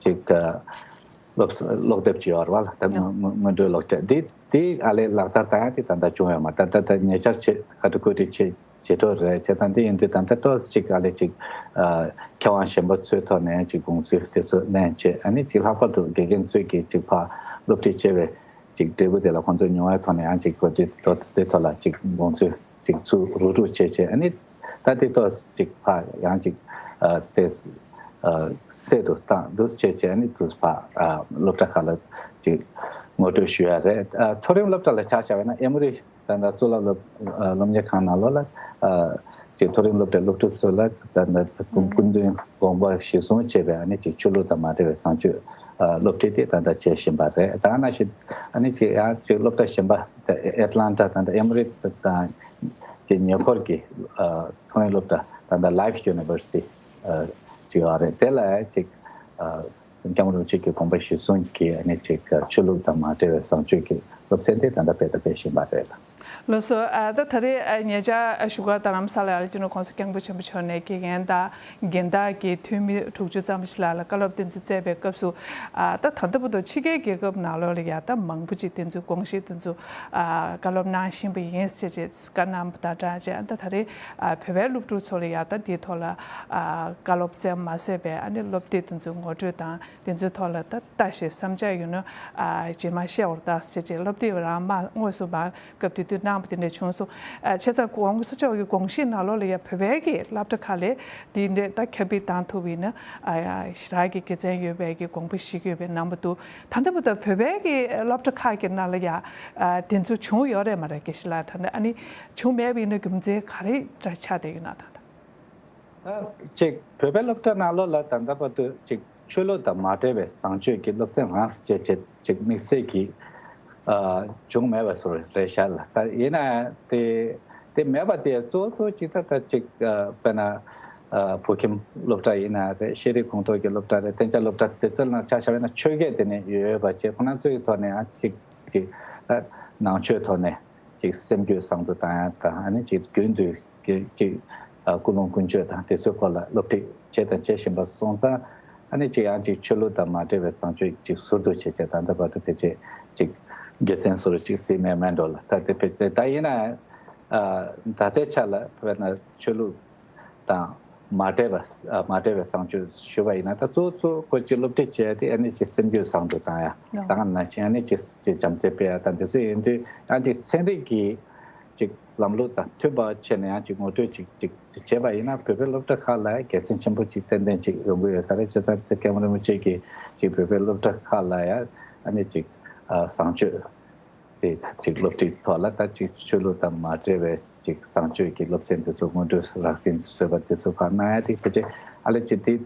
ཅིག་ཨ་སློབ་ཀློག་དེབ་ཅིག་ཡོད་རེད་བ། ད་སྔོན་སྔོན་འགྲོའི་ཀློག་དེབ་འདི་འདི་ཨ་ལས་ལག་བསྟར་བཏང་ཡ་དེ་ད་ལྟ་བྱུང་ཡོད་མ་རེད། ད་ད་ད་ཉེ་ཆར་ཆེད་ཁ་ཐུག་བཀོད་སྒྲིག་བྱས་བྱེད་འགྲོ་རེད། བྱས་ཙང་དེ་ཡིན་དུས་ད་ལྟ་ཏོག་ཙམ་ཅིག་ཨ་ལས་ཅིག་ཨ་མཁས་དབང་གཞན་པ་ཚོའི་ཐོག་ནས་ཅིག་དགོངས་ཚུལ་དེ་ཚོ་ལེན་བྱས། ཨ་ནི་ཅིག་ལྷག་པར་དུ་དགེ་རྒན་ཚོས་ཀྱིས་ཅིག་ཕར་སློབ་ཁྲིད་བྱས་པའི་ཅིག་འབྲས་བུ་དེ་ལ་ཁོང་ཚོས་མྱོང་བའི་ཐོག་ནས་ཡང་ཅིག་གོ་དེ་ཐོག་དེ་ཐོག་ལ་ཅིག་དགོངས་ཚུལ་ཅིག་ཚུར་རུག་རུག་བྱས་བྱས། ཨ་ནི་ད་དེ་ཏོག་ཙམ་ཅིག་ཕར་ཡང་ཅིག་ཨ་དེ་ཨ་གསལ་དུ་བཏང་འདུག་བྱས་བྱས། ཨ་ནི་དུས་ཕར་ཨ་སློབ་གྲྭ་ཁག་ལ་ཅིག་ངོ་སྤྲོད་ཞུ་ཡ་རེད། ཨ་མཐོ་རིམ་སློབ་གྲྭ་ལ་ཆ་བཞག་པ་ཡིན་ན་ཨེ་མོ་རི་ད་ལྟ་གཙུག་ལག་སློབ་ཨ་སློབ་གཉེར་ཁང་ནང་ལོགས་ལ་ཨ་ཅིག་མཐོ་རིམ་སློབ་གྲྭའི་སློབ་ཕྲུག་ཚོ་ལ་ད་ལྟ་སྐུ་སྐུ་མདུན་དགོངས་པ་གཞིར་བཟུང་བྱས་པའི་ཨ་ནི་ཅིག་ཆོས་ལུགས་དང་མ་འབྲེལ་བའི་བཟང་སྤྱོད་ཨ་སློབ་ཁྲིད་དེ་ད་ལྟ་བྱེད་བཞིན་པ་རེད། ད་ནང་བཞིན་ཨ་ནི་ཅིག་ཡང་ཅིག་སློབ་གྲྭ་གཞན་པ་ཨེ་ཨེ་ཊ་ལན་ཊ་ད་ལྟ་ཨེ་མོ་རི་དང་ཅིག་ཉེ་འཁོར་གྱི་ཨ་མཐོ་རིམ་སློབ་གྲྭ་ད་ལྟ་Life University་ཨ་ཅིག་ཡོད་རེད། དེ་ལ་ཅིག་ཨ་སྐྱབས་མགོན་རིན་པོ་ཆེ་གི་དགོངས་པ་གཞིར་བཟུང་གིས་ཨ་ནི་ཅིག་ཆོས་ལུགས་དང་མ་འབྲེལ་བའི་བཟང་སྤྱོད་ཀྱི་སློབ་ཚན་དེ་ད་ལྟ་སྤེལ་དང་སྤེལ་བཞིན་པ་རེད། ལགས་སོ། ཨ་ད་ད་རེས་ཨ་ཉེ་ཆར་ཨ་བཞུགས་སྒར་རྡ་རམ་ས་ལ་ལ་སྤྱི་ནོར་༸གོང་ས་༸སྐྱབས་མགོན་ཆེན་པོ་མཆོག་ནས་དགེ་རྒན་དང་རྒན་བདག་གི་འཐུས་མི་དྲུག་ཅུ་ཙམ་ཞིག་ལ་ལ་བཀའ་སློབ་དེ་ཚོ་སྩལ་བའི་སྐབས་སུ། ཨ་ད་ད་ལྟ་བར་དུ་ཕྱི་རྒྱལ་རྒྱལ་ཁབ་ནང་ལོགས་ལ་ཡ་ད་མང་པོ་ཅིག་དེ་ཚོ་དགོངས་གཞི་དེ་ཚོ་ཨ་བཀའ་སློབ་གནང་བཞིན་པ་ཡིན་ཟེར་བྱས་བཀའ་གནང་བ་དང་སྦྲགས་བྱས། ཨ་ད་ད་རེས་ཨ་བོད་པའི་སློབ་ཕྲུག་ཚོ་ལ་ཡ་ད་དེའི་ཐོག་ལ་ཨ་བཀའ་སློབ་སྩལ་མ་ཟད་པའི་ཨ་ནི་སློབ་དེབ་དེ་ཚོ་ངོ་སྤྲོད་དང་། དེ་ཚོའི་ཐོག་ལ་ད་ལྟ་ཞེས་བསམ་འཆར་ཡོད་ན་ཨ་རྗེས་མ་བཤད་འོར་ད་ཟེར་བྱས་སློབ་དེབ་རང་མ་དངོས་སུ་མ་སྐབས་དེ་དུས་གནང་བ་དེ་འདྲ་བྱུང་སོང་། ཨ་བྱས་ཙང་༸གོང་ས་མཆོག་གི་དགོངས་གཞི་ནང་ལོགས་ལ་ཡ་བོད་པའི་གི་སློབ་གྲྭ་ཁག་ལས་དེ་འདྲས་ད་ཁྱབ་སྤེལ་བཏང་ཐུབ་པ་ཡིན་ན་ཨ་ཡ་ཞེ་དྲག་གི་དགེ་མཚན་ཡོད་པའི་གི་དགོངས་པ་བཞེས་ཀྱི་ཡོད་པའི་རྣམ་པ་འདུག་ད་ལྟ་བར་དུ་བོད་པའི་གི་སློབ་གྲྭ་ཁག་གི་ནང་ལ་ཡ་ཨ་དེ་ཚོ་བྱུང་ཡོད་རེད་མ་རེད་དགེ་བཤེས་ལགས། ད་ལྟ་ཨ་ནི་བྱུང་མེད་པ་ཡིན་ན་རྒྱུ་མཚན་ག་རེ་འདྲ་ཆགས་བསྡད་ཡོད་ན་ད་ལྟ། ད་ཅིག་བོད་པའི་སློབ་གྲྭ་ནང་ལོགས་ལ་ད་ལྟ་བར་དུ་ཅིག་ཆོས་ལུགས་དང་མ་འབྲེལ་བའི་བཟང་སྤྱོད་ཀྱི་སློབ་ཚན་རང་བྱས་བྱས་ཅིག་དམིགས་བསལ་གྱིས་ཨ་བྱུང་མེད་པ་བཟོ་རེད་ཤག་ལ། ད་ཡིན་ན་དེ་དེ་མེད་པ་དེ་གཙོ་བོ་གཙོ་བོ་ཅིག་ད་ད་ཅིག་ཨ་དཔེར་ན་ཨ་བོད་ཁྱིམ་སློབ་གྲྭ་ཡིན་ན་རེད། ཤེས་རིག་ཁོངས་གཏོགས་ཀྱི་སློབ་གྲྭ་རེད། གཏན་འཇགས་སློབ་གྲྭ་དེ་ཚོའི་ནང་ཆ་བཞག་པ་ཡིན་ན་ཆོས་སྐད་དེ་ནས་ཡོད་པ་བྱས། ཁོ་རང་ཚོའི་ཐོག་ནས་ཨ་ཅིག་ཅིག་ཨ་ནང་ཆོས་ཐོག་ནས། ཅིག་སེམས་རྒྱུད་བཟང་དུ་བཏང་ཡ་དང་། ཨ་ནི་ཅིག་རྒྱུན་དུ་ཅིག་ཅིག་ཨ་ཀུན་སློང་ཀུན་སྤྱོད་དང་དེ་ཚོའི་སྐོར་ལ་སློབ་ཁྲིད་བྱས་དང་བྱེད་བཞིན་པ་སོང་ཙང་། ཨ་ནི་ཅིག་ཡང་ཅིག་ཆོས་ལུགས་དང་མ་འབྲེལ་བའི་བཟང་སྤྱོད་ཅིག་ཟུར་དུ་བྱས་བྱས་ད་ལྟ་བར་དུ་དེ་བྱས་ཅིག་དགེ་མཚན་ཟུར་ཅིག་གཟིགས་མེད་མེད་འགྲོ་ལ། ད་དེ་བས་ད་ཡིན་ན་ཨ་ད་ལྟའི་ཆ་ལ་དཔེར་ན་ཆོས་ལུགས་དང་མ་འབྲེལ་བ་ཨ་མ་འབྲེལ་བའི་བཟང་སྤྱོད་ཞུ་བ་ཡིན་ན། ད་གཙོ་བོ་གཙོ་བོ་ཁོ་ཅིག་སློབ་ཁྲིད་བྱས་ཏེ་ཨ་ནི་ཅིག་སེམས་རྒྱུད་བཟང་དུ་བཏང་ཡ། ད་ག་ནང་བཞིན་ཨ་ནི་ཅིག་ཅིག་བྱམས་བརྩེ་སྤེལ་ཡ་དང་དེ་ཚོ་ཡིན་དུས་ཡང་ཅིག་ཚན་རིག་གི་ཅིག་ལམ་ལུགས་དང་མཐུན་པ་བྱས་ནས་ཡང་ཅིག་ངོ་སྤྲོད་ཅིག་ཅིག་བྱས་པ་ཡིན་ན་བོད་པའི་སློབ་གྲྭ་ཁག་ལ་དགེ་མཚན་ཆེན་པོ་ཅིག་ཏན་ཏན་ཅིག་ཡོང་གི་ཡོད་ས་རེད། བྱས་ཙང་དེ་སྐྱབས་མགོན་རིན་པོ་ཆེ་གིས་ཅིག་བོད་པའི་སློབ་གྲྭ་ཁག་ལ་ཡང་ཨ་ནི་ཅིག་ཨ་བཟང་སྤྱོད་ དེ་ཅིག་སློབ་ཁྲིད་ཐོག་ལ་ད་ཅིག་ཆོས་ལུགས་དང་མ་འབྲེལ་བའི་ཅིག་བཟང་སྤྱོད་ཀྱི་སློབ་ཚན་དེ་ཚོ་སྔོན་འགྲོའི་རགས་ཟིན་བཟོས་པ་དེ་ཚོ་ཕར་གནང་ཡ་དེ་ཕལ་ཆེར་ཨ་ལེ་ཅིག་དེ་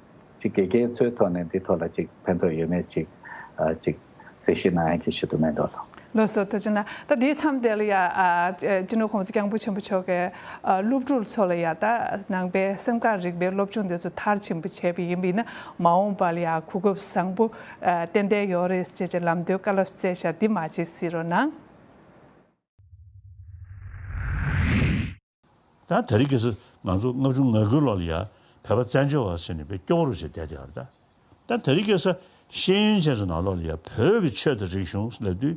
ཅིག་དགེ་རྒན་ཚོའི་ཐོག་ནས་འདི་ཐོག་ལ་ཅིག་ཕན་ཐོགས་ཡོད་མེད་ཅིག་ཨ་ཅིག་གསལ་བཤད་གནང་ཡ་གི་ཞུ་གཏུག་མེད་འགྲོ་ལ། ལགས་སོ། ཐུགས་རྗེ་གནང་། ད་དེའི་མཚམས་དེ་ལ་ཡ་ཨ་སྤྱི་ནོར་༸གོང་ས་༸སྐྱབས་མགོན་ཆེན་པོ་མཆོག་གིས་ཨ་སློབ་ཕྲུག་ཚོ་ལ་ཡ་ད་ནང་པའི་སེམས་ཁམས་རིག་པའི་སློབ་སྦྱོང་དེ་ཚོ་མཐར་ཕྱིན་པ་བྱས་པ་ཡིན་པ་ཡིན་ན་མ་འོངས་པ་ལ་ཡ་གོ་སྐབས་བཟང་པོ་ཨ་ཏན་ཏན་ཡོད་རེད་ཅེས་ཀྱི་ལམ་སྟོན་བཀའ་སློབ་སྩལ་བཞག་འདི་མ་ཅིག་གཟིགས་རོགས་གནང་། ད་དེ་རིང་ཁ་སང་ང་ཚོ་ལྔ་བཅུ་ང་དགུའི་ལོ་ལ་ཡ་བོད་པ་བཙན་བྱོལ་བ་ཟེར་ནས་དཔེ་སྐྱོ་བོ་རུ་བྱས་བསྡད་དེ་ཡོད་རེད་ད། ད་དེ་རིང་ཁ་སང་ཤེས་ཡོན་ཅན་ཚོ་ནང་ལོགས་ལ་ཡ་བོད་ཀྱི་ཆོས་དང་རིག་གཞུང་ལབ་དུས་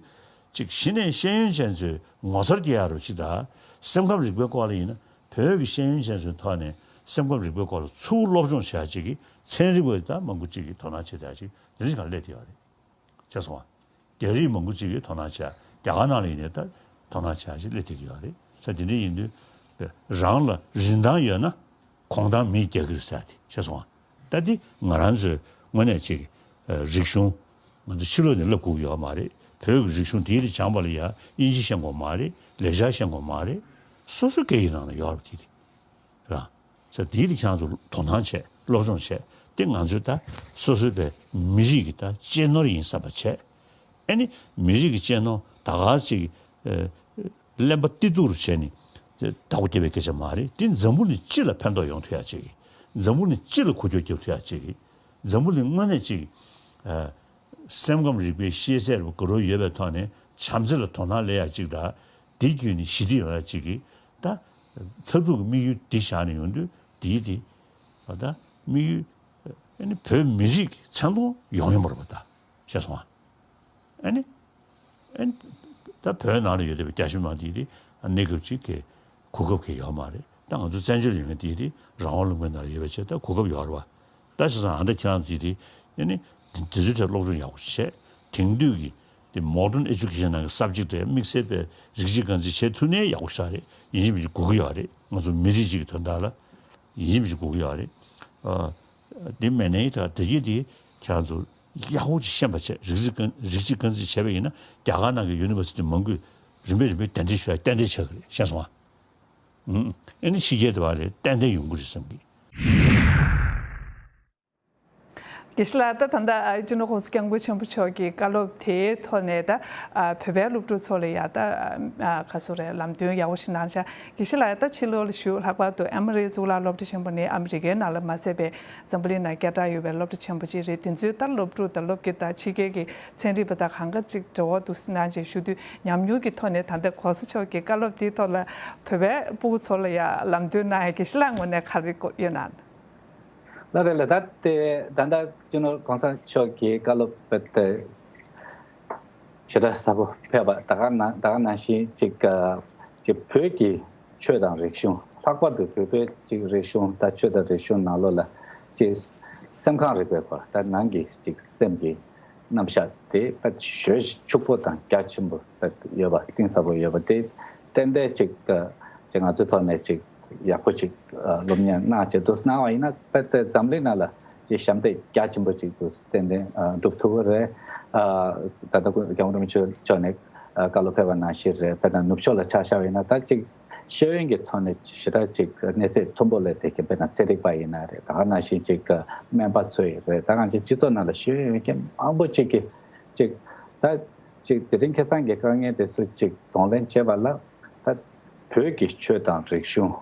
ཅིག་གཞི་ནས་ཤེས་ཡོན་ཅན་ཚོས་ངོ་མཚར་སྐྱེ་ཡ་རུ་ཅིག་ད་སེམས་ཁམས་རིག་པའི་སྐོར་ལ་ཡིན་ན་བོད་ཀྱི་ཤེས་ཡོན་ཅན་ཚོའི་ཐོག་ནས་སེམས་ཁམས་རིག་པའི་སྐོར་ལ་ཚུར་སློབ་སྦྱོང་བྱེད་ཡ་ཅིག་གི་ཚན་རིག་པ་ད་མང་པོ་ཅིག་གིས་དོ་སྣང་བྱེད་ཡ་ཅིག་དེ་འདྲ་ཞིག་ག་སླེབས་བསྡད་ཡོད་རེད། ཤེས་སོང་ང་། རྒྱ་རིགས་མང་པོ་ཅིག་གིས་དོ་སྣང་བྱས། རྒྱ་གར་ནང་ལ་ཡིན་ནའི་ད་དོ་སྣང་བྱས་ཞིག་སླེབས་བསྡད་ཀྱི་ཡོད་རེད། ས་དེ་འདྲ་ཡིན་དུས་རང་ལ་རིན་ཐང་ཡོད་ན་གོང་ཐང་མིས་རྒྱག་གི་རེད་ཟེར་ཏེ་ཤེས་སོང་ང་། ད་འདི་ང་རང་ཚོའི་དངོས་གནས་ཅིག་རིག་གཞུང་ང་ཚོ་ཕྱི་ལོགས་ནས་བསླབ་དགོས་ཀྱི་ཡོད་མ་རེད། བོད་ཀྱི་རིག་གཞུང་དེའི་རིགས་སྦྱངས་པ་ལ་ཡ་དབྱིན་ཇི་ཤེས་དགོས་མ་རེད། ལེགས་སྦྱར་ཤེས་དགོས་མ་རེད། སོ་སོ་སྐད་ཡིག་ནང་ལ་ཡོད་རེད་དེ་རེད། ར། ས་དེའི་རིགས་ཁྱེད་རང་ཚོ་དོ་སྣང་བྱས་སློབ་སྦྱོང་བྱས་ཏེ་ང་ཚོས་ད་སོ་སོའི་པའི་མི་རིགས་ཀྱི་ད་གཅེས་ནོར་ཡིན་བསམ་པ་བྱས། ཨ་ནི་མི་རིགས་ཀྱི་གཅེས་ནོར་ད་ག་ཅིག་ཨ་གླེན་པ་ཏི་ཏུ་རུ་བྱས་ནས་བདག་པོ་རྒྱབ་པའི་སྐད་ཆ་མ་རེད། དེ་འཛམ་བུ་གླིང་སྤྱི་ལ་ཕན་ཐོགས་ཡོང་ཐུབ་ཡ་ཅིག་གི། འཛམ་བུ་གླིང་སྤྱི་ལ་འགུལ་སྐྱོད་རྒྱབ་ཐུབ་ཡ་ཅིག་གི། འཛམ་བུ་གླིང་དངོས་གནས་ཅིག་ཨ་སེམས་ཁམས་རིག་པའི་ཤེས་ཚད་རུ་དགའ་རབ་ཡོད་པའི་ཐོག་ནས་བྱམས་བརྩེ་ལ་དོ་སྣང་སླེབས་ཡ་ཅིག་དང་། དེ་བརྒྱུད་ནས་ཞི་བདེ་ཡོང་ཡ་ཅིག་གི་ད་མཐར་ཐུག་གི་དམིགས་ཡུལ་འདི་བཞག་ནས་ཡོང་དུས་དེའི་དེ་ད་དམིགས་ཡུལ་ཨ་ནི་བོད་མི་རིགས་མཚན་མཐོང་ཡོང་ཡོང་བ་རེད་པ་ད་ཤེས་སོང་ཨ། ཨ་ནི་ཨ་ནི་ད་བོད་ནང་ལ་ཡོད་བསྡད་པའི་རྒྱ་ཆེ་མང་དེ་དེ་གནས་སྐབས་ཅིག་གི་གོ་སྐབས་ཀྱི་ཡོད་མ་རེད། ད་ང་ཚོ་བཙན་བྱོལ་ཡོད་མཁན་དེ་དེ་རང་དབང་ལུང་པའི་ནང་ལ་ཡོད་པའི་ཆེད་ད་གོ་སྐབས་ཡོད་རེད་པ། ད་བྱས་ཙང་ཨ་ད་ཁྱེད་རང་ཚོས་དེ་ཨ་ནི་དེ་ཚོའི་ཐད་སློབ་སྦྱོང་ཡག་པོ་བྱས། དེང་དུས་ཀྱི་དེ་modern education་ནང་གི་subject་དེ་དམིགས་བསལ་པའི་རིགས་གཅིག་རྐང་འཛིན་བྱེད་ཐུབ་ནའི་ཡག་པོ་ཞིག་རེད། ཡིན་གཅིག་མིན་གཅིག་དགོས་ཀྱི་ཡོད་རེད། ང་ཚོ་མི་རིགས་གཅིག་གི་དོན་དག་ལ་ཡིན་གཅིག་མིན་གཅིག་དགོས་ཀྱི་ཡོད་རེད། ཨ་དེ་མེད་ནའི་ད་དེ་གི་དེ་ཁྱེད་རང་ཚོ་ཡག་པོ་ཅིག་ཤེས་པ་བྱས། རིགས་གཅིག་རྐང་རིགས་གཅིག་རྐང་འཛིན་བྱས་པ་ཡིན་ན་རྒྱ་གར་ནང་གི་university་མང་པོས་རིམ་པས་རིམ་པས་གདན་འདྲེན་ཞུ་ཡ་ཏན་ཏན་ཆགས་ཀྱི་རེད། ཤེས་སོང་ཨ། ཨ་ནི་ཕྱི་རྒྱལ་དུ་བ་ལས་ཏན་ཏན་ཡོང་གི་རེད་བསམ་གི། དགེ་བཤེས་ལགས། ད་ད་ལྟ་སྤྱི་ནོར་༸གོང་ས་༸སྐྱབས་མགོན་ཆེན་པོ་མཆོག་གི་བཀའ་སློབ་དེའི་ཐོག་ནས་ད་བོད་པའི་སློབ་ཕྲུག་ཚོ་ལ་ཡ་ད་ག་ཚོད་རེད་ལམ་སྟོན་ཡག་པོ་ཞིག་གནང་ཤག་དགེ་བཤེས་ལགས། ད་ཕྱི་ལོགས་ལ་བཞུགས། ལྷག་པར་དུ་ཨ་མི་རིའི་གཙུག་ལག་སློབ་གྲྭ་ཆེན་པོ་ནི་ཨ་མི་རི་ཀའི་ནང་ལ་མ་ཟད་པའི་འཛམ་བུ་གླིང་ནང་སྐད་གྲགས་ཡོད་པའི་སློབ་གྲྭ་ཆེན་པོ་ཅིག་རེད། དེ་ཚོའི་ད་སློབ་ཕྲུག་དང་སློབ་དགེ་དང་ཕྱི་རྒྱལ་གྱི་ཚན་རིག་པ་དང་གང་ག་ཅིག་འབྲེལ་བ་འདུག་གནང་བྱས་ཞུ་དུས་ཉམས་མྱོང་གི་ཐོག་ནས་ད་ལྟ་༸གོང་ས་མཆོག་གི་བཀའ་སློབ་དེའི་ཐོག་ལ་བོད་པའི་སྤུ་གུ་ཚོ་ལ་ཡ་ལམ་སྟོན་གནང་ཡ་དགེ་བཤེས་ལགས་ངོས་ནས་ག་རེ་ཡོད་ན། ལགས་རེད་ལགས། ད་ལྟའི་ད་ལྟ་སྤྱི་ནོར་༸གོང་ས་མཆོག་གི་བཀའ་སློབ་དཔེ་དེ་ཞེ་དྲག་གསལ་པོ་ཕེབས་པ། ད་ག་ནང་ད་ག་ནང་བཞིན་ཅིག་ཅིག་བོད་ཀྱི་ཆོས་དང་རིག་གཞུང་། ལྷག་པར་དུ་བོད་པའི་ཅིག་རིག་གཞུང་དང་ཆོས་དང་རིག་གཞུང་ནང་ལོགས་ལ་ཅིག་སེམས་ཁམས་རིག་པའི་སྐོར། ད་ནང་གི་ཅིག་སེམས་ཀྱི་རྣམ་གཞག་དེ་ཕལ་ཆེར་ཕྱུག་པོ་དང་རྒྱ་ཆེན་པོ་ཡོད་པ། གཏིང་ཟབ་པོ་ཡོད་པ་དེ་ཏན་ཏན་ཅིག་ཅིག་ང་ཚོའི་ཐོག་ནས་ཅིག་ཡག་པོ་ཅིག་སློབ་གཉེར་གནང་བྱས་འདུག་གནང་བ་ཡིན་ན། དཔེ་དེ་འཛམ་གླིང་ནང་ལ་ཅིག་ཞབས་འདེགས་རྒྱ་ཆེན་པོ་ཅིག་འདུག་ཏན་ཏན་སྒྲུབ་ཐུབ་ཀྱི་རེད། ད་ལྟ་སྐུ་༸སྐྱབས་མགོན་རིན་པོ་ཆེ་མཆོག་ནས་བཀའ་སློབ་ཕེབས་པ་ནང་བཞིན་རེད། དཔེར་ན་ནུབ་ཕྱོགས་ལ་ཆ་བཞག་པ་ཡིན་ན་ད་ཅིག་ཤེས་ཡོན་གྱི་ཐོག་ནས་ཞེ་དྲག་ཅིག་གནས་ཚད་མཐོན་པོ་སླེབས་བསྡད་མཁན། དཔེར་ན་ཚན་རིག་པ་ཡིན་ན་རེད། ད་ག་ནང་བཞིན་ཅིག་སྨན་པ་ཚོ་ཡིན་རེད། ད་ང་ཚོའི་སྤྱི་ཚོགས་ནང་ལ་ཤེས་ཡོན་ཡོད་མཁན་མང་པོ་ཅིག་གིས་ཅིག་ད་ཅིག་དེ་རིང་ཁ་སང་གི་དཀའ་ངལ་དེ་ཚོ་ཅིག་གདོང་ལེན་བྱེད་པ་ལ་ད་བོད་ཀྱི་ཆོས་དང་རིག་གཞུང་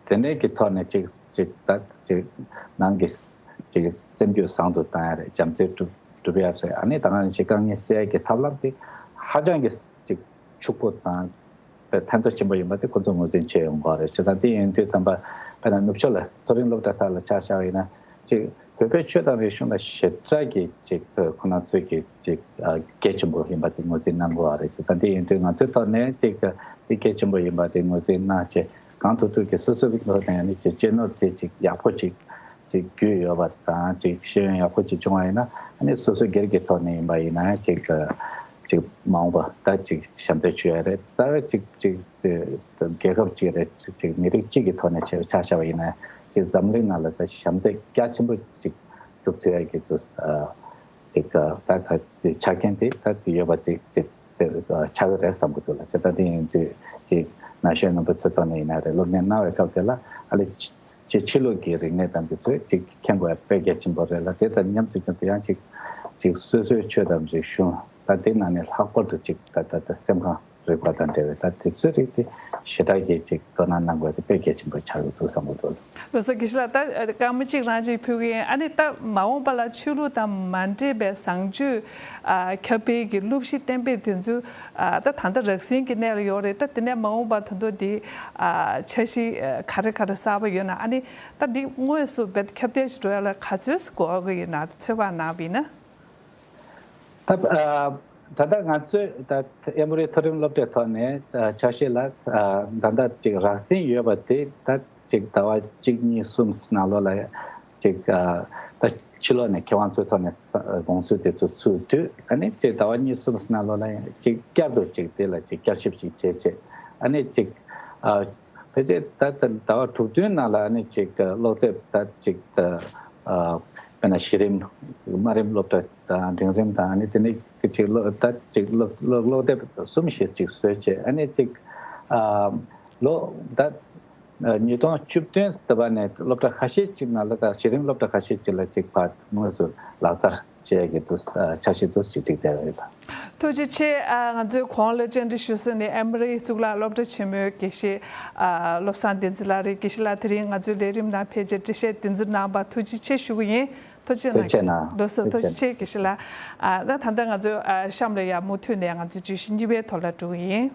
དེ་འདྲའི་གི་ཐོག་ནས་ཅིག་ཅིག་ད་ཅིག་ནང་གི་ཅིག་སེམས་རྒྱུད་བཟང་དུ་བཏང་ཡ་རེད། བྱམས་བརྩེ་སྒྲུབ་སྒྲུབ་ཡ་རེད། ཨ་ནི་ད་ག་ནང་བཞིན་དཀའ་ངལ་སེལ་ཡ་གི་ཐབས་ལམ་དེ་ཧ་ཅང་གི་ཅིག་ཕྱུག་པོ་དང་ཕན་ཐོགས་ཆེན་པོ་ཡིན་པ་དེ་ཁོ་ཚོ་ངོས་འཛིན་བྱེད་ཡོང་གི་རེད། བྱས་ཙང་དེ་ཡིན་དུས་ཙམ་པ་དཔེར་ན་ནུབ་ཕྱོགས་ལ་མཐོ་རིམ་སློབ་གྲྭ་ཁག་ལ་ཆ་བཞག་པ་ཡིན་ན་ཅིག་བོད་པའི་ཆོས་དང་རིག་གཞུང་ལ་ཞེ་དྲག་གི་ཅིག་བོད་ཁོ་ན་ཚོས་ཀྱི་ཅིག་གལ་ཆེན་པོ་ཡིན་པ་དེ་ངོས་འཛིན་གནང་དགོས་པ་རེད། བྱས་ཙང་དེ་ཡིན་དུས་ང་ཚོའི་ཐོག་ནས་ཅིག་དེ་གལ་ཆེན་པོ་ཡིན་པ་དེ་ངོས་འཛིན་གནང་བྱས་གང་ཐུབ་ཐུབ་ཀྱིས་སོ་སོའི་ཐོག་ནས་ནི་ཅིག་གཅེས་ནོར་དེ་ཅིག་ཡག་པོ་ཅིག་ཅིག་རྒྱུས་ཡོད་པ་དང་ཅིག་ཤེས་ཡོན་ཡག་པོ་ཅིག་བྱུང་བ་ཡིན་ན་ཨ་ནི་སོ་སོའི་སྒེར་གྱི་ཐོག་ནས་ཡིན་པ་ཡིན་ན་ཅིག་ཅིག་མ་འོངས་པ་ད་ཅིག་ཞབས་འདེགས་ཞུ་ཡ་རེད། རྩ་བའི་ཅིག་ཅིག་རྒྱལ་ཁབ་ཅིག་རེད། ཅིག་མི་རིགས་གཅིག་གི་ཐོག་ནས་ཆ་ཆ་བཞག་པ་ཡིན་ན་ཅིག་འཛམ་གླིང་ནང་ལ་ད་ཞབས་འདེགས་རྒྱ་ཆེན་པོ་ཅིག་སྒྲུབ་ཐུབ་ཡ་གི་དུ་ཅིག་ད་ད་ཆ་རྐྱེན་དེ་ད་ཡོད་པ་དེ་ཅིག་ ཟེར་ཆགས་ཀྱི་རེད་བསམ་གྱི་འདུག་ལ། ཇི་ལྟར་དེ་ཡིན་དུས་ཅིག་ན་གཞོན་རྣམ་པ་ཚོའི་ཐོག་ནས་ཡིན་ན་རེད། སློབ་གཉེར་གནང་བའི་སྐབས་དེ་ལ་ཨ་ལེ་ཕྱི་ཕྱི་ལུགས་ཀྱི་རིག་གནས་དང་དེ་ཚོས་ཅིག་མཁྱེན་དགོས་ཡ་དཔེ་གལ་ཆེན་པོ་རེད་ལ། དེ་དང་མཉམ་དུ་མཉམ་དུ་ཡང་ཅིག་ཅིག་སོ་སོའི་ཆོས་དང་རིག་གཞུང་ད་དེ་ནང་ནས་ལྷག་པར་དུ་ཅིག་ད་ད་ད་སེམས་ཁམས་རིག་པ་དང་འབྲེལ་བའི་ད་དེ་ཚོའི་རིགས་དེ་ཞེ་དྲག་གིས་ཅིག་དོ་སྣང་གནང་དགོས་དེ་དཔེ་གལ་ཆེན་པོ་ཆགས་ཡོད་འདུག་བསམ་གྱི་འདུག་ལགས་སོ། དགེ་བཤེས་ལགས། ད་སྐར་མ་གཅིག་རང་གཅིག་ཕུལ་གྱི་ཡིན། ཨ་ནི་ད་མ་འོངས་པ་ལ་ཆོས་ལུགས་དང་མ་འདྲེས་པའི་བཟང་སྤྱོད་ཨ་ཁྱབ་སྤེལ་གྱི་སློབ་གཞི་གཏན་འབེབས་དེ་ཚོ་ཨ་ད་ད་ལྟ་རགས་ཟིན་གྱི་གནས་ལ་ཡོད་རེད། ད་དེ་ནས་མ་འོངས་པ་ད་དུང་དེ་ཨ་འཆར་གཞི་ཨ་ག་རེ་ག་རེ་གསར་པ་ཡོད་ན། ཨ་ནི་ད་འདི་དངོས་སུ་རྦད་ཁྱབ་གདལ་ཞིག་འགྲོ་ཡ་ལ་ག་ཚོད་དགོས་ཀྱི་ཡོད་ན་ཚོད་དཔག་གནང་བ་ཡིན་ན། ད་ཨ་ད་ལྟ་ང་ཚོས་ད་ཨེ་མོ་རི་མཐོ་རིམ་སློབ་གྲྭའི་ཐོག་ནས་ཨ་འཆར་གཞི་ལ་ཨ་ད་ལྟ་ཅིག་རགས་ཟིན་ཡོད་པ་དེ་ད་ཅིག་ཟླ་བ་གཅིག་གཉིས་གསུམ་ནང་ལོགས་ལ་ཅིག་ཨ་ད་ཕྱི་ལོགས་ནས་མཁས་དབང་ཚོའི་ཐོག་ནས་ས་དགོངས་ཚུལ་དེ་ཚོ་ཚུར་བསྡུས། ཨ་ནི་ཅིག་ཟླ་བ་གཉིས་གསུམ་ནང་ལོགས་ལ་ཡང་ཅིག་བསྐྱར་དུ་ཅིག་དེ་ལ་ཅིག་བསྐྱར་ཞིབ་ཅིག་བྱས་བྱས། ཨ་ནི་ཅིག་ཨ་ཕལ་ཆེར་ད་ད་ཟླ་བ་དྲུག་བདུན་ནང་ལ་ཨ་ནི་ཅིག་ཀློག་དེབ་ད་ཅིག་ད་ཨ་དཔེར་ན་གཞི་རིམ་དམའ་རིམ་སློབ་གྲྭ་དང་འབྲིང་རིམ་དང་ཨ་ནི་དེ་ནས་ཅིག་ཀློག་ད་ཅིག་ཀློག་ཀློག་ཀློག་དེབ་གསུམ་བཞི་ཅིག་བཟོས་བྱས། ཨ་ནི་ཅིག་ཨ་ལོ་ད་ཉིས་སྟོང་བཅུ་བདུན་ཟེར་བ་ནས་སློབ་གྲྭ་ཁ་ཤས་ཅིག་ནང་ལ་ད་གཞི་རིམ་སློབ་གྲྭ་ཁ་ཤས་ཅིག་ལ་ཅིག་ཕར་དངོས་སུ་ལག་བསྟར་བྱེད་ཡ་གི་འདུག་འཆར་གཞི་འདུག་ཅིག་བསྒྲིགས་བསྡད་ཡོད་ལགས། ཐུགས་རྗེ་ཆེ། ཨ་ང་ཚོའི་གོང་ལ་བཅར་འདྲི་ཞུ་ས་ནི་ཨེ་མོ་རི་གཙུག་ལག་སློབ་གྲྭ་ཆེན་མོའི་དགེ་བཤེས་ཨ་བློ་བཟང་བསྟན་འཛིན་ལགས་རེད། དགེ་བཤེས་ལགས་དེ་རིང་ང་ཚོའི་ལས་རིམ་ནང་ཕེབས་བྱས་འགྲེལ་བཤད་དེ་ཚོ་གནང་བར་ཐུགས་རྗེ་ཆེ་ཞུ་གི་ཡིན། ཐུགས་རྗེ་ཆེ་གནང་། ལགས་སོ། ཐུགས་རྗེ་ཆེ་དགེ་བཤེས་ལགས། ཨ་ད་ད་ལྟ་ང་ཚོའི་ཨ་གཤམ་ལ་ཡང་མུ་མཐུད་ནས་ང་ཚོའི་བརྗོད་གཞི་གཉིས་པའི་ཐོག་ལ་འགྲོ་གི་ཡིན།